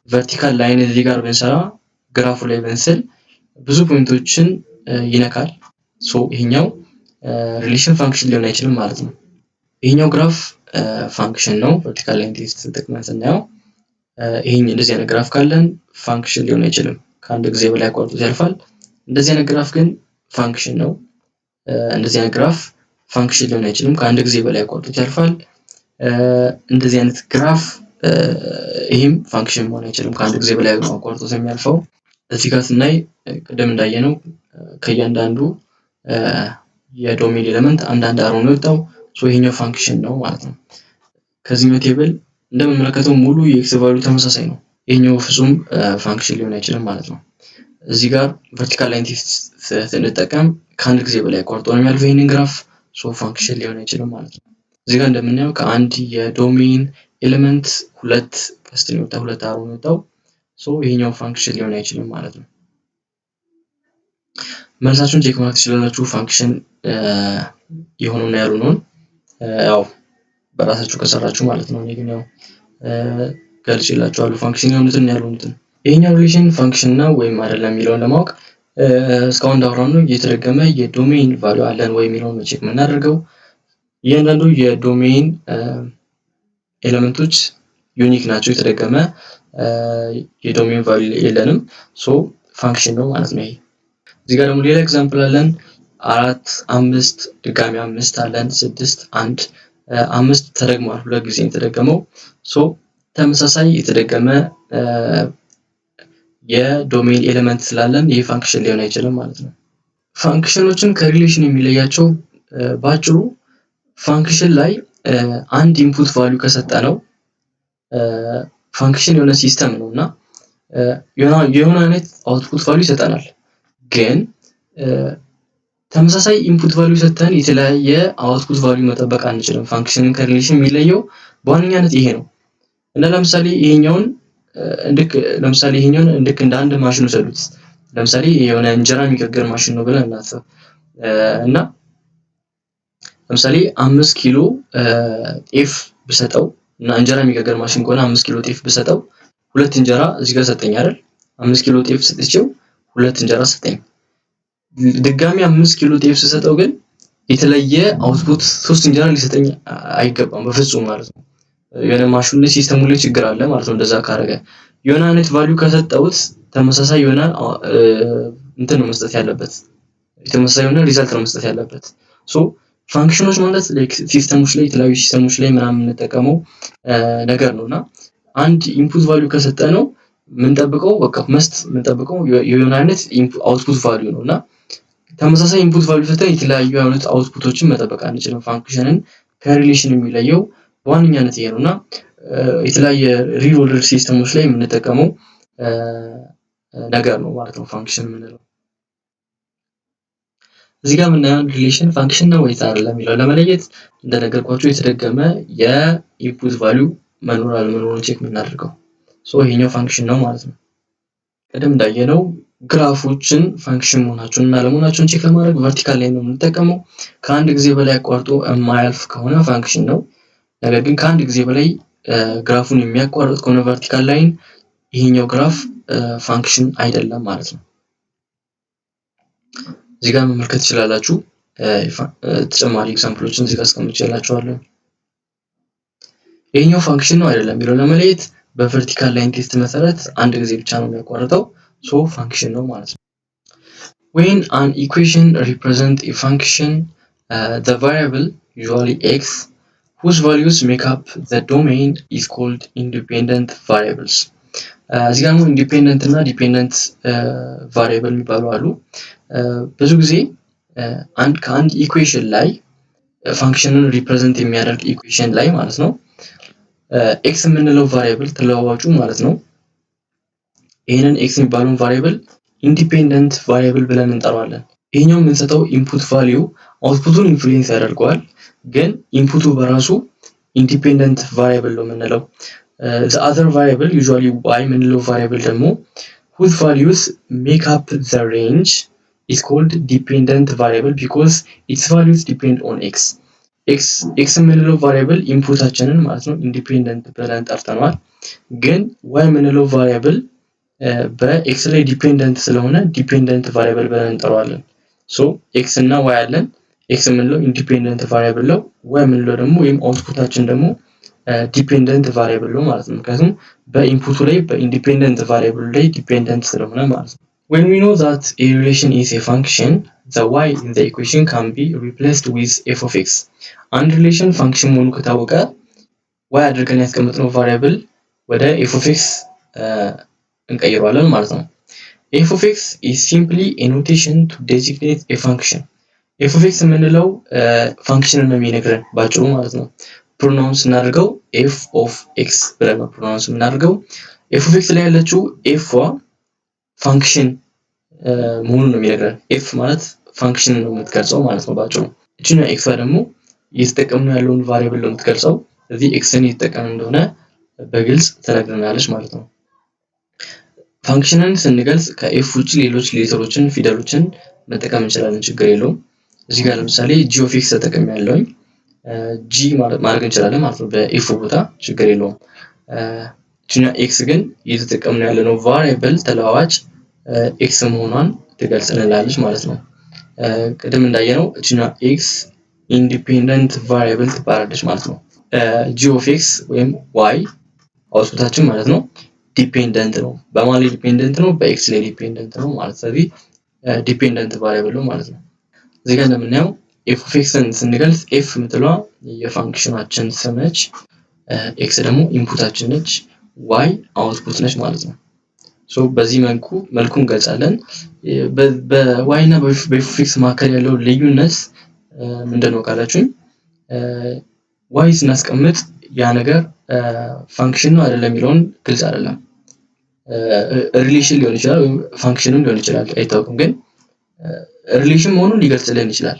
S1: vertical line እዚህ ጋር ብንሰራ፣ graph ኡ ላይ ብንስል ብዙ point ኦችን ይነካል። So ይሄኛው relation function ሊሆን አይችልም ማለት ነው። ይሄኛው graph function ነው። Vertical line test ተጠቅመን ስናየው ይሄ እንደዚህ አይነት graph ካለን function ሊሆን አይችልም። ከአንድ ጊዜ በላይ አቋርጦት ያልፋል። እንደዚህ አይነት graph ግን function ነው። እንደዚህ አይነት graph function ሊሆን አይችልም። ከአንድ ጊዜ በላይ አቋርጦት ያልፋል። እንደዚህ አይነት graph ይህም function መሆን አይችልም። ከአንድ ጊዜ በላይ ነው አቋርጦት የሚያልፈው። እዚህ ጋር ስናይ ቅድም እንዳየነው ከእያንዳንዱ የ domain element አንዳንድ arrow ነው የወጣው። ይሄኛው function ነው ማለት ነው። ከዚህኛው table እንደምንመለከተው ሙሉ የ x value ተመሳሳይ ነው። ይሄኛው ፍጹም function ሊሆን አይችልም ማለት ነው። እዚህ ጋር vertical line test ስንጠቀም ከአንድ ጊዜ በላይ አቋርጦ ነው የሚያልፈው ይህንን graph፣ so function ሊሆን አይችልም ማለት ነው። እዚህ ጋር እንደምናየው ከአንድ የ domain element ሁለት ቀስት ነው የወጣው፣ ሁለት arrow ነው የወጣው። So ይሄኛው function ሊሆን አይችልም ማለት ነው። መልሳችሁን check ማድረግ ትችላላችሁ። Function የሆነውና ያልሆነውን ያው በራሳችሁ ከሰራችሁ ማለት ነው። እኔ ግን ያው ገልጬላችኋለሁ function የሆኑትን ያልሆኑትን። ይሄኛው relation function ነው ወይም አይደለም የሚለውን ለማወቅ እስካሁን እንዳወራነው የተደገመ የ domain value አለን ወይ የሚለውን ነው check የምናደርገው። እያንዳንዱ የ domain element ኦች unique ናቸው። የተደገመ የ domain value የለንም። So function ነው ማለት ነው ይሄ። እዚህ ጋር ደግሞ ሌላ example አለን። አራት፣ አምስት፣ ድጋሚ አምስት አለን፣ ስድስት፣ አንድ፣ አምስት ተደግሟል። ሁለት ጊዜ የተደገመው። So ተመሳሳይ የተደገመ የ domain element ስላለን ይህ function ሊሆን አይችልም ማለት ነው። Function ኦችን ከ relation የሚለያቸው በአጭሩ function ላይ አንድ input value ከሰጠነው function የሆነ system ነው እና የሆነ አይነት output value ይሰጠናል። ግን ተመሳሳይ input value ሰጥተን የተለያየ output value መጠበቅ አንችልም። Function ን ከ relation የሚለየው በዋነኛነት ይሄ ነው። እና ለምሳሌ ይሄኛውን ልክ እንደ አንድ ማሽን ውሰዱት። ለምሳሌ የሆነ እንጀራ የሚጋግር ማሽን ነው ብለን እናስብ። እና ለምሳሌ 5 ኪሎ ጤፍ ብሰጠው እና እንጀራ የሚጋግር ማሽን ከሆነ 5 ኪሎ ጤፍ ብሰጠው ሁለት እንጀራ እዚህ ጋር ሰጠኝ አይደል? 5 ኪሎ ጤፍ ሰጥቼው ሁለት እንጀራ ሰጠኝ። ድጋሚ 5 ኪሎ ጤፍ ስሰጠው ግን የተለየ output ሶስት እንጀራ ሊሰጠኝ አይገባም በፍጹም ማለት ነው። የሆነ ማሽኑ ላይ፣ system ኡ ላይ ችግር አለ ማለት ነው። እንደዛ ካረገ የሆነ አይነት value ከሰጠሁት ተመሳሳይ የሆነ እንትን ነው መስጠት ያለበት፣ ተመሳሳይ የሆነ result ነው መስጠት ያለበት። So function ኦች ማለት like system ኦች ላይ፣ የተለያዩ system ኦች ላይ ምናምን የምንጠቀመው ነገር ነው። እና አንድ input value ከሰጠነው የምንጠብቀው በቃ must የምንጠብቀው የሆነ አይነት output value ነው። እና ተመሳሳይ input value ሰጥተን የተለያዩ አይነት output ኦችን መጠበቅ አንችልም። Function ን ከ relation የሚለየው በዋነኛነት ይሄ ነው። እና የተለያየ real world system ኦች ላይ የምንጠቀመው ነገር ነው ማለት ነው function የምንለው። እዚህ ጋር የምናየውን relation function ነው ወይስ አይደለም የሚለው ለመለየት እንደነገርኳችሁ የተደገመ የ input value መኖር አለመኖሩን check የምናደርገው። So ይሄኛው function ነው ማለት ነው። ቅድም እንዳየነው graph ኦችን function መሆናቸውን እና አለመሆናቸውን check ለማድረግ vertical line ነው የምንጠቀመው። ከአንድ ጊዜ በላይ አቋርጦ የማያልፍ ከሆነ function ነው። ነገር ግን ከአንድ ጊዜ በላይ graph ኡን የሚያቋርጥ ከሆነ vertical line ይሄኛው graph function አይደለም ማለት ነው። እዚህ ጋር መመልከት ትችላላችሁ። ተጨማሪ example ኦችን እዚህ ጋር አስቀምጬላችኋለሁ። ይሄኛው function ነው አይደለም የሚለው ለመለየት በ vertical line test መሰረት አንድ ጊዜ ብቻ ነው የሚያቋርጠው። So function ነው ማለት ነው። When an equation represent a function, the variable, usually x, whose values make up the domain is called independent variables። እዚህ ጋር ደግሞ independent እና dependent variable የሚባሉ አሉ። ብዙ ጊዜ አንድ ከአንድ equation ላይ function ን represent የሚያደርግ equation ላይ ማለት ነው x የምንለው variable ተለዋዋጩ ማለት ነው። ይህንን x የሚባለውን variable independent variable ብለን እንጠራዋለን። ይሄኛው የምንሰጠው input value output ኡን influence ያደርገዋል፣ ግን input ኡ በራሱ independent variable ነው የምንለው። The other variable, usually y የምንለው variable ደግሞ whose values make up the range is called dependent variable because its values depend on x። x የምንለው variable input ኣችንን ማለት ነው independent ብለን ጠርተነዋል። ግን y የምንለው variable በ x ላይ dependent ስለሆነ dependent variable ብለን እንጠራዋለን። So x እና y አለን። x የምንለው independent variable ነው። y የምንለው ደግሞ ወይም output ኣችን ደግሞ dependent variable ነው ማለት ነው። ምክንያቱም በ input ኡ ላይ በ independent variable ላይ dependent ስለሆነ ማለት ነው። When we know that a relation is a function, the y in the equation can be replaced with f of x. አንድ relation function መሆኑ ከታወቀ y አድርገን ያስቀመጥነው variable ወደ f of x እንቀይረዋለን ማለት ነው። f of x is simply a notation to designate a function. f of x የምንለው function ን ነው የሚነግረን ባጭሩ ማለት ነው። Pronounce ስናደርገው f of x ብለን ነው pronounce የምናደርገው። f of x ላይ ያለችው f ዋ function መሆኑን ነው የሚነግረን። f ማለት function ነው የምትገልጸው ማለት ነው ባጭሩ። እችኛ x ደግሞ እየተጠቀምነው ያለውን variable ነው የምትገልጸው። ስለዚህ x ን እየተጠቀምን እንደሆነ በግልጽ ትነግረናለች ማለት ነው። Function ን ስንገልጽ ከ f ውጭ ሌሎች letter ኦችን ፊደሎችን መጠቀም እንችላለን፣ ችግር የለውም። እዚህ ጋር ለምሳሌ g of x ተጠቅሜያለሁኝ፣ g ማድረግ እንችላለን ማለት ነው በ f ቦታ፣ ችግር የለውም። እችኛ x ግን እየተጠቀምን ያለነው variable ተለዋዋጭ x መሆኗን ትገልጽልናለች ማለት ነው። ቅድም እንዳየነው እችኛ x independent variable ትባላለች ማለት ነው። g of x ወይም y output ኣችን ማለት ነው dependent ነው። በማን ላይ dependent ነው? በ x ላይ dependent ነው ማለት፣ ስለዚህ dependent variable ነው ማለት ነው። እዚህ ጋር እንደምናየው f of x ን ስንገልጽ f የምትለዋ የ function ኣችን ስም ነች። x ደግሞ input ኣችን ነች። y output ነች ማለት ነው። So በዚህ መልኩ እንገልጻለን። በ y እና በ f of x መካከል ያለው ልዩነት ምንድን ነው ካላችሁኝ፣ y ስናስቀምጥ ያ ነገር function ነው አይደለም የሚለውን ግልጽ አይደለም። Relation ሊሆን ይችላል ወይም function ም ሊሆን ይችላል፣ አይታወቅም። ግን relation መሆኑን ሊገልጽልን ይችላል።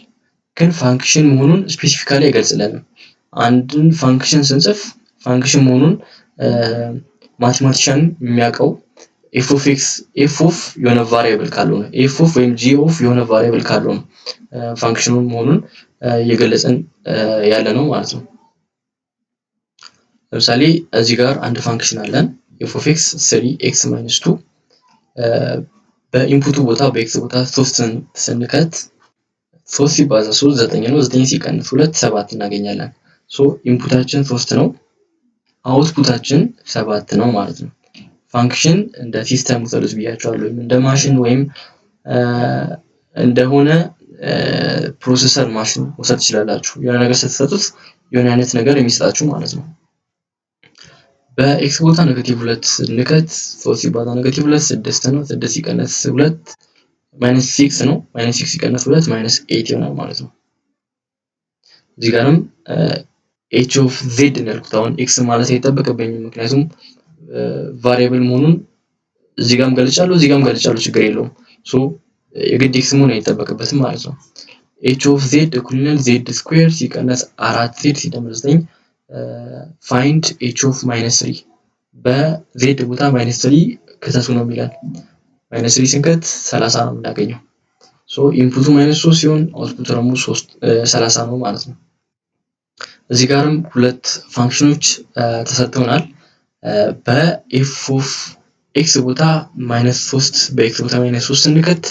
S1: ግን function መሆኑን specifically አይገልጽልንም። አንድን function ስንጽፍ function መሆኑን mathematician የሚያውቀው f of x፣ f of የሆነ variable ካለው ነው። f of ወይም g of የሆነ variable ካለው ነው function ኑን መሆኑን እየገለጽን ያለ ነው ማለት ነው። ለምሳሌ እዚህ ጋር አንድ function አለን፣ f of x three x minus two። በ input ኡ ቦታ በ x ቦታ ሶስትን ስንከት ሶስት ሲባዛ ሶስት ዘጠኝ ነው። ዘጠኝ ሲቀንስ ሁለት ሰባት እናገኛለን። So input ኣችን ሶስት ነው፣ output ኣችን ሰባት ነው ማለት ነው። Function እንደ system ውሰዱት ብያቸዋለሁ። ወይም እንደ ማሽን ወይም እንደሆነ processor ማሽን መውሰድ ትችላላችሁ። የሆነ ነገር ስትሰጡት የሆነ አይነት ነገር የሚሰጣችሁ ማለት ነው። በ x ቦታ negative ሁለት ስንከት ሶስት ሲባዛ negative ሁለት ስድስት ነው። ስድስት ሲቀነስ ሁለት minus six ነው። Minus six ሲቀነስ ሁለት minus eight ይሆናል ማለት ነው። እዚህ ጋርም h of z ነው ያልኩት። አሁን x ማለት አይጠበቅብኝም፣ ምክንያቱም variable መሆኑን እዚህ ጋርም ገልጫለሁ፣ እዚህ ጋርም ገልጫለሁ፣ ችግር የለውም። So የግድ x መሆን አይጠበቅበትም ማለት ነው። h of z እኩል ይሆናል z square ሲቀነስ አራት z ሲደመር ዘጠኝ። Find h of minus three። በ z ቦታ minus three ክተቱ ነው የሚለን። Minus three ስንከት 30 ነው የምናገኘው። So input ኡ minus ሶስት ሲሆን output ኡ ደግሞ 30 ነው ማለት ነው። እዚህ ጋርም ሁለት function ኖች ተሰጥተውናል። በ f of x ቦታ minus ሶስት፣ በ x ቦታ minus ሶስት ስንከት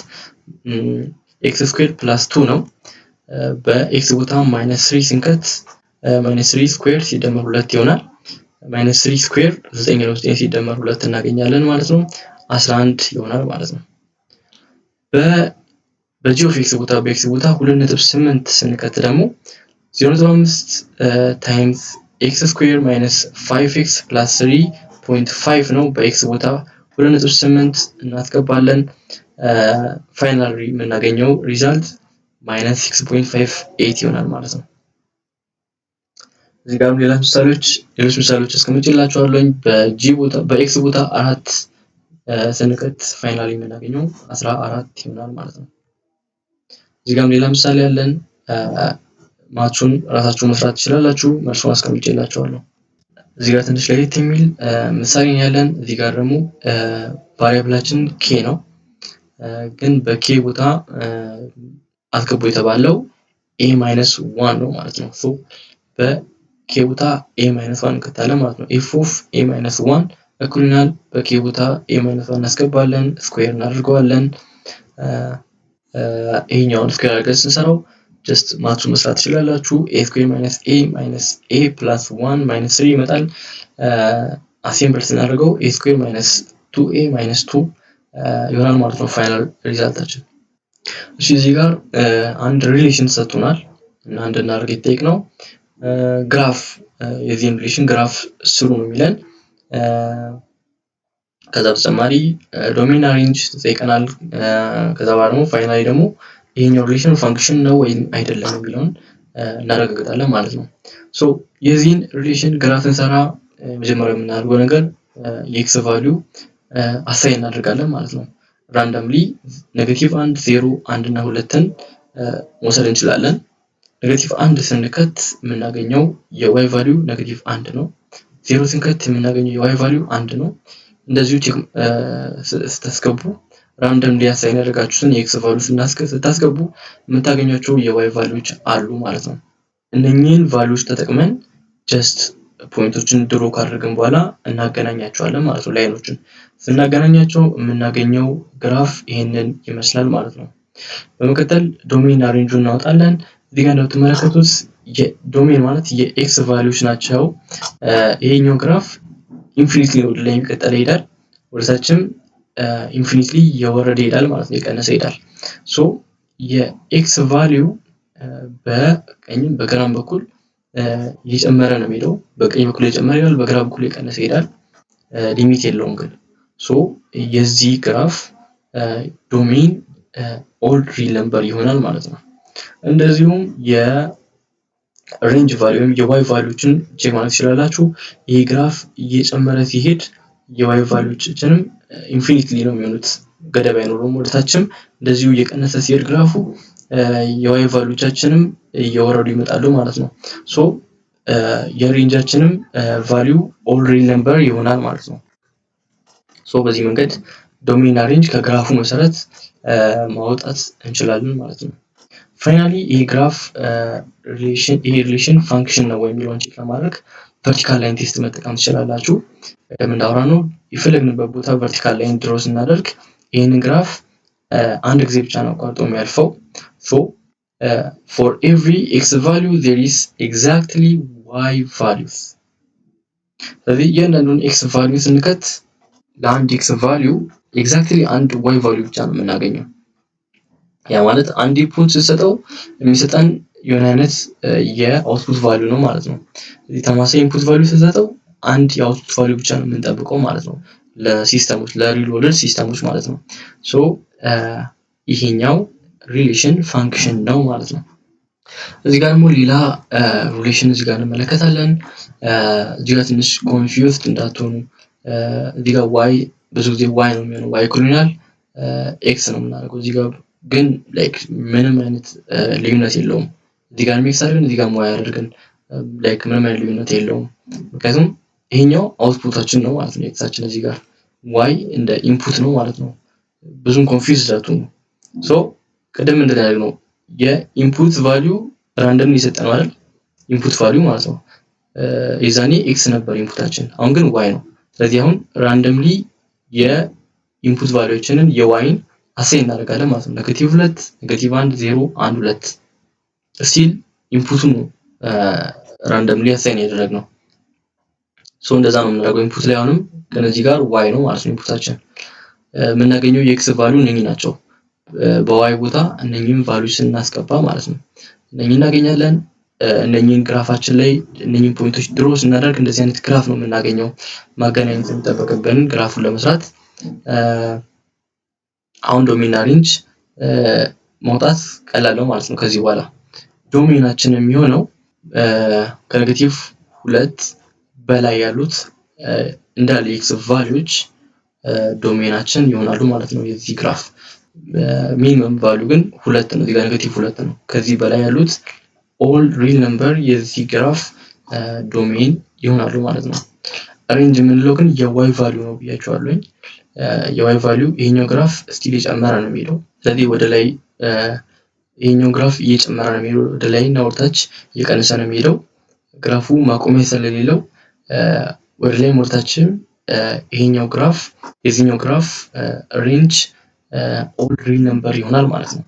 S1: x square plus two ነው። በ x ቦታ minus three ስንከት minus three square ሲደመር ሁለት ይሆናል። Minus three square ዘጠኝ ነው። ዘጠኝ ሲደመር ሁለት እናገኛለን ማለት ነው። 11 ይሆናል ማለት ነው። በ g of x ቦታ በ x ቦታ 2.8 ስንከት ደግሞ 0.5 times x square minus 5 x plus 3.5 ነው። በ x ቦታ 2.8 እናስገባለን። Final የምናገኘው result minus 6.58 ይሆናል ማለት ነው። እዚህ ጋርም ሌሎች ምሳሌዎች አስቀምጬላችኋለሁኝ። በ g ቦታ በ x ቦታ አራት ስንከት finally የምናገኘው 14 ይሆናል ማለት ነው። እዚህ ጋርም ሌላ ምሳሌ አለን። Math ኡን ራሳችሁ መስራት ትችላላችሁ። መልሱን አስቀምጬላችኋለሁ። እዚህ ጋር ትንሽ ለየት የሚል ምሳሌ ያለን። እዚህ ጋር ደግሞ variable ኣችን k ነው፣ ግን በ k ቦታ አስገቡ የተባለው a minus one ነው ማለት ነው። So በ k ቦታ a minus one እንከታለን ማለት ነው። f of a minus one እኩል ይሆናል በ k ቦታ a minus one እናስገባለን፣ square እናደርገዋለን። ይሄኛውን square አድርገን ስንሰራው just math ኡ መስራት ትችላላችሁ። a square minus a minus a plus one minus three ይመጣል። Assemble ስናደርገው a square minus two a minus two ይሆናል ማለት ነው final result ኣችን። እሺ፣ እዚህ ጋር አንድ relation ሰጥቶናል እና እንድናደርግ የተጠየቅነው graph፣ የዚህን relation graph ስሩ ነው የሚለን። ከዛ በተጨማሪ domain፣ range ተጠይቀናል። ከዛ በኋላ ደግሞ finally ደግሞ ይሄኛው relation function ነው ወይም አይደለም የሚለውን እናረጋግጣለን ማለት ነው። So የዚህን relation graph ስንሰራ መጀመሪያ የምናደርገው ነገር የ x value assign እናደርጋለን ማለት ነው። Randomly negative አንድ፣ ዜሮ፣ አንድ እና ሁለትን መውሰድ እንችላለን። Negative አንድ ስንከት የምናገኘው የ y value negative አንድ ነው። ዜሮ ስንከት የምናገኘው የ y value አንድ ነው። እንደዚሁ ስታስገቡ randomly assign ያደረጋችሁትን የ x value ስታስገቡ የምታገኟቸው የ y value ዎች አሉ ማለት ነው። እነኚህን value ዎች ተጠቅመን just point ኦችን draw ካደረግን በኋላ እናገናኛቸዋለን ማለት ነው። Line ኦችን ስናገናኛቸው የምናገኘው graph ይሄንን ይመስላል ማለት ነው። በመቀጠል domain range ኡን እናወጣለን። እዚህ ጋር እንደምትመለከቱት domain ማለት የ x value ዎች ናቸው። ይሄኛው graph infinitely ወደ ላይ የሚቀጠለ ይሄዳል፣ ወደታችም infinitely እየወረደ ይሄዳል ማለት ነው፣ እየቀነሰ ይሄዳል። So የ x value በቀኝም በግራም በኩል እየጨመረ ነው የሚሄደው። በቀኝ በኩል እየጨመረ ይሄዳል፣ በግራ በኩል እየቀነሰ ይሄዳል። Limit የለውም ግን። So የዚህ graph domain all real number ይሆናል ማለት ነው። እንደዚሁም የ range value ወይም የ y value ዎችን check ማለት ትችላላችሁ። ይህ graph እየጨመረ ሲሄድ የ y value ዎችንም infinitely ነው የሚሆኑት፣ ገደብ አይኖረውም። ወደታችም እንደዚሁ እየቀነሰ ሲሄድ graph ኡ የ y value ዎቻችንም እየወረዱ ይመጣሉ ማለት ነው። So የ range ኣችንም value all real number ይሆናል ማለት ነው። So በዚህ መንገድ domain range ከ graph ኡ መሰረት ማውጣት እንችላለን ማለት ነው። Finally ይህ graph ይሄ relation function ነው ወይ የሚለውን check ለማድረግ vertical line test መጠቀም ትችላላችሁ። ቅድም እንዳወራነው የፈለግንበት ቦታ vertical line draw ስናደርግ ይህንን graph አንድ ጊዜ ብቻ ነው አቋርጦ የሚያልፈው። So for every x value there is exactly y values። ስለዚህ እያንዳንዱን x value ስንከት ለአንድ x value exactly አንድ y value ብቻ ነው የምናገኘው። ያ ማለት አንድ input ስንሰጠው የሚሰጠን የሆነ አይነት የ output value ነው ማለት ነው። ተመሳሳይ input value ስንሰጠው አንድ የ output value ብቻ ነው የምንጠብቀው ማለት ነው። ለ system ኦች፣ ለ real world system ኦች ማለት ነው። So ይሄኛው relation function ነው ማለት ነው። እዚህ ጋር ደግሞ ሌላ relation እዚህ ጋር እንመለከታለን። እዚህ ጋር ትንሽ confused እንዳትሆኑ፣ እዚህ ጋር y ብዙ ጊዜ y ነው የሚሆነው፣ y እኩል ይሆናል x ነው የምናደርገው። እዚህ ጋር ግን like ምንም አይነት ልዩነት የለውም። እዚህ ጋር x አድርገን እዚህ ጋር y አድርገን like ምንም አይነት ልዩነት የለውም። ምክንያቱም ይሄኛው output ኣችን ነው ማለት ነው። x ኣችን እዚህ ጋር y እንደ input ነው ማለት ነው። ብዙም confuse እንዳትሆኑ። So ቅድም እንደተናገርነው የ input value random የሰጠነው አይደል? Input value ማለት ነው። የዛኔ x ነበር input ኣችን፣ አሁን ግን y ነው። ስለዚህ አሁን randomly የ input value ዎችንን የ y ን assign እናደርጋለን ማለት ነው። Negative ሁለት፣ negative አንድ፣ ዜሮ፣ አንድ፣ ሁለት። Still input ኡ ነው randomly assign ያደረግነው። So እንደዛ ነው የምናደርገው input ላይ። አሁንም ግን እዚህ ጋር y ነው ማለት ነው input ኣችን። የምናገኘው የ x value እነኚህ ናቸው። በ y ቦታ እነኚህን value ስናስገባ ማለት ነው እነኚህ እናገኛለን። እነኚህን graph ኣችን ላይ እነኚህን point ኦች draw ስናደርግ እንደዚህ አይነት graph ነው የምናገኘው። ማገናኘት የሚጠበቅብን graph ኡን ለመስራት አሁን domain range ማውጣት ቀላል ነው ማለት ነው። ከዚህ በኋላ domain ኣችን የሚሆነው ከ negative ሁለት በላይ ያሉት እንዳለ የ x value ዎች domain ኣችን ይሆናሉ ማለት ነው። የዚህ graph minimum value ግን ሁለት ነው። እዚህ ጋር negative ሁለት ነው። ከዚህ በላይ ያሉት all real number የዚህ graph domain ይሆናሉ ማለት ነው። Range የምንለው ግን የ y value ነው ብያችኋለሁኝ። የ y value ይሄኛው graph still እየጨመረ ነው የሚሄደው። ስለዚህ ወደ ላይ ይሄኛው graph እየጨመረ ነው የሚሄደው፣ ወደ ላይ እና ወደታች እየቀነሰ ነው የሚሄደው። Graph ኡ ማቆሚያ ስለሌለው ወደ ላይም ወደታችም ይሄኛው graph የዚህኛው graph range all real number ይሆናል ማለት ነው።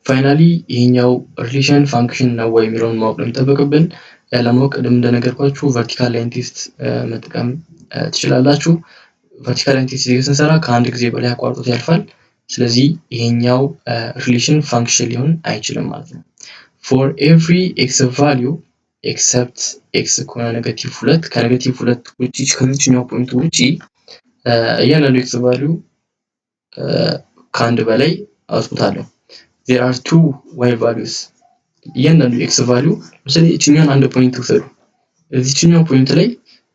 S1: Finally ይሄኛው relation function ነው ወይ የሚለውን ማወቅ ነው የሚጠበቅብን። ለማወቅ ቅድም እንደነገርኳችሁ vertical line test መጠቀም ትችላላችሁ። Vertical line test ስንሰራ ከአንድ ጊዜ በላይ አቋርጦት ያልፋል። ስለዚህ ይሄኛው relation function ሊሆን አይችልም ማለት ነው። For every x value except x ከሆነ negative ሁለት፣ ከ negative ሁለት ውጪ፣ ከዚችኛው point ውጪ እያንዳንዱ x value ከአንድ በላይ output አለው። There are two y values። እያንዳንዱ x value፣ ለምሳሌ እችኛውን አንድ point ውሰዱ። እዚችኛው point ላይ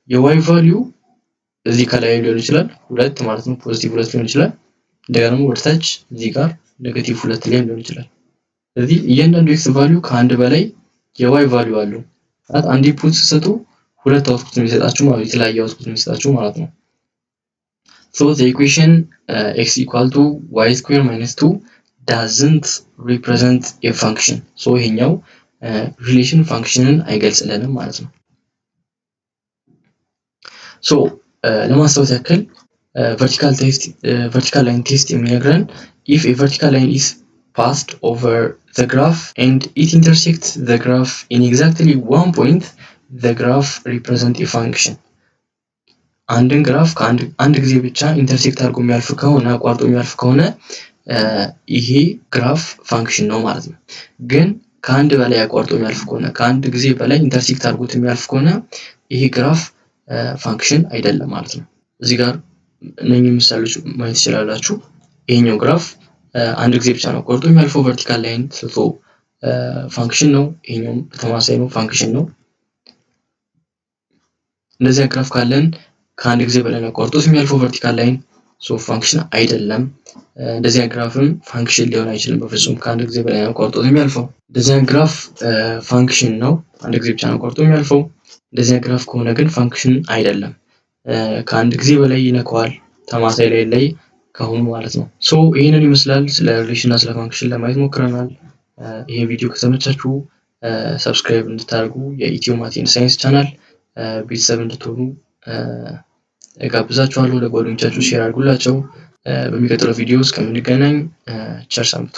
S1: የ y value እዚህ ከላይ ሊሆን ይችላል ሁለት ማለት ነው፣ positive ሁለት ሊሆን ይችላል። እንደገና ደግሞ ወደታች እዚህ ጋር negative ሁለት ላይም ሊሆን ይችላል። ስለዚህ እያንዳንዱ x value ከአንድ በላይ የ y value አለው። ማለት አንድ input ስትሰጡ ሁለት output ነው የሚሰጣችሁ ማለት፣ የተለያየ output ነው የሚሰጣችሁ ማለት ነው። So the equation x equal to y square minus 2 doesn't represent a function. So ይሄኛው relation function ን አይገልጽልንም ማለት ነው። So ለማስታወስ ያክል vertical test፣ vertical line test የሚነግረን if a vertical line is passed over the graph and it intersects the graph in exactly one point, the graph represent a function። አንድን graph ከአንድ ጊዜ ብቻ intersect አድርጎ የሚያልፍ ከሆነ፣ አቋርጦ የሚያልፍ ከሆነ ይሄ graph function ነው ማለት ነው። ግን ከአንድ በላይ አቋርጦ የሚያልፍ ከሆነ፣ ከአንድ ጊዜ በላይ intersect አድርጎት የሚያልፍ ከሆነ ይሄ graph function አይደለም ማለት ነው። እዚህ ጋር እነኚህ ምሳሌዎች ማየት ትችላላችሁ። ይሄኛው graph አንድ ጊዜ ብቻ ነው አቋርጦ የሚያልፈው vertical line ስልቶ function ነው። ይሄኛውም በተመሳሳይ ነው፣ function ነው። እንደዚያ graph ካለን ከአንድ ጊዜ በላይ ነው አቋርጦት የሚያልፈው vertical line፣ so function አይደለም። እንደዚያ graph ም function ሊሆን አይችልም በፍጹም፣ ከአንድ ጊዜ በላይ ነው አቋርጦት የሚያልፈው። እንደዚያ graph function ነው፣ አንድ ጊዜ ብቻ ነው አቋርጦ የሚያልፈው። እንደዚያ graph ከሆነ ግን function አይደለም። ከአንድ ጊዜ በላይ ይነካዋል ተመሳሳይ line ላይ ከሆኑ ማለት ነው። So ይህንን ይመስላል፣ ስለ relation እና ስለ function ለማየት ሞክረናል። ይሄ ቪዲዮ ከተመቻችሁ subscribe እንድታደርጉ፣ የኢትዮ Math and Science channel ቤተሰብ እንድትሆኑ እጋብዛችኋለሁ። ለጓደኞቻችሁ share አድርጉላቸው። በሚቀጥለው ቪዲዮ እስከምንገናኝ ቸር ሰንብቱ።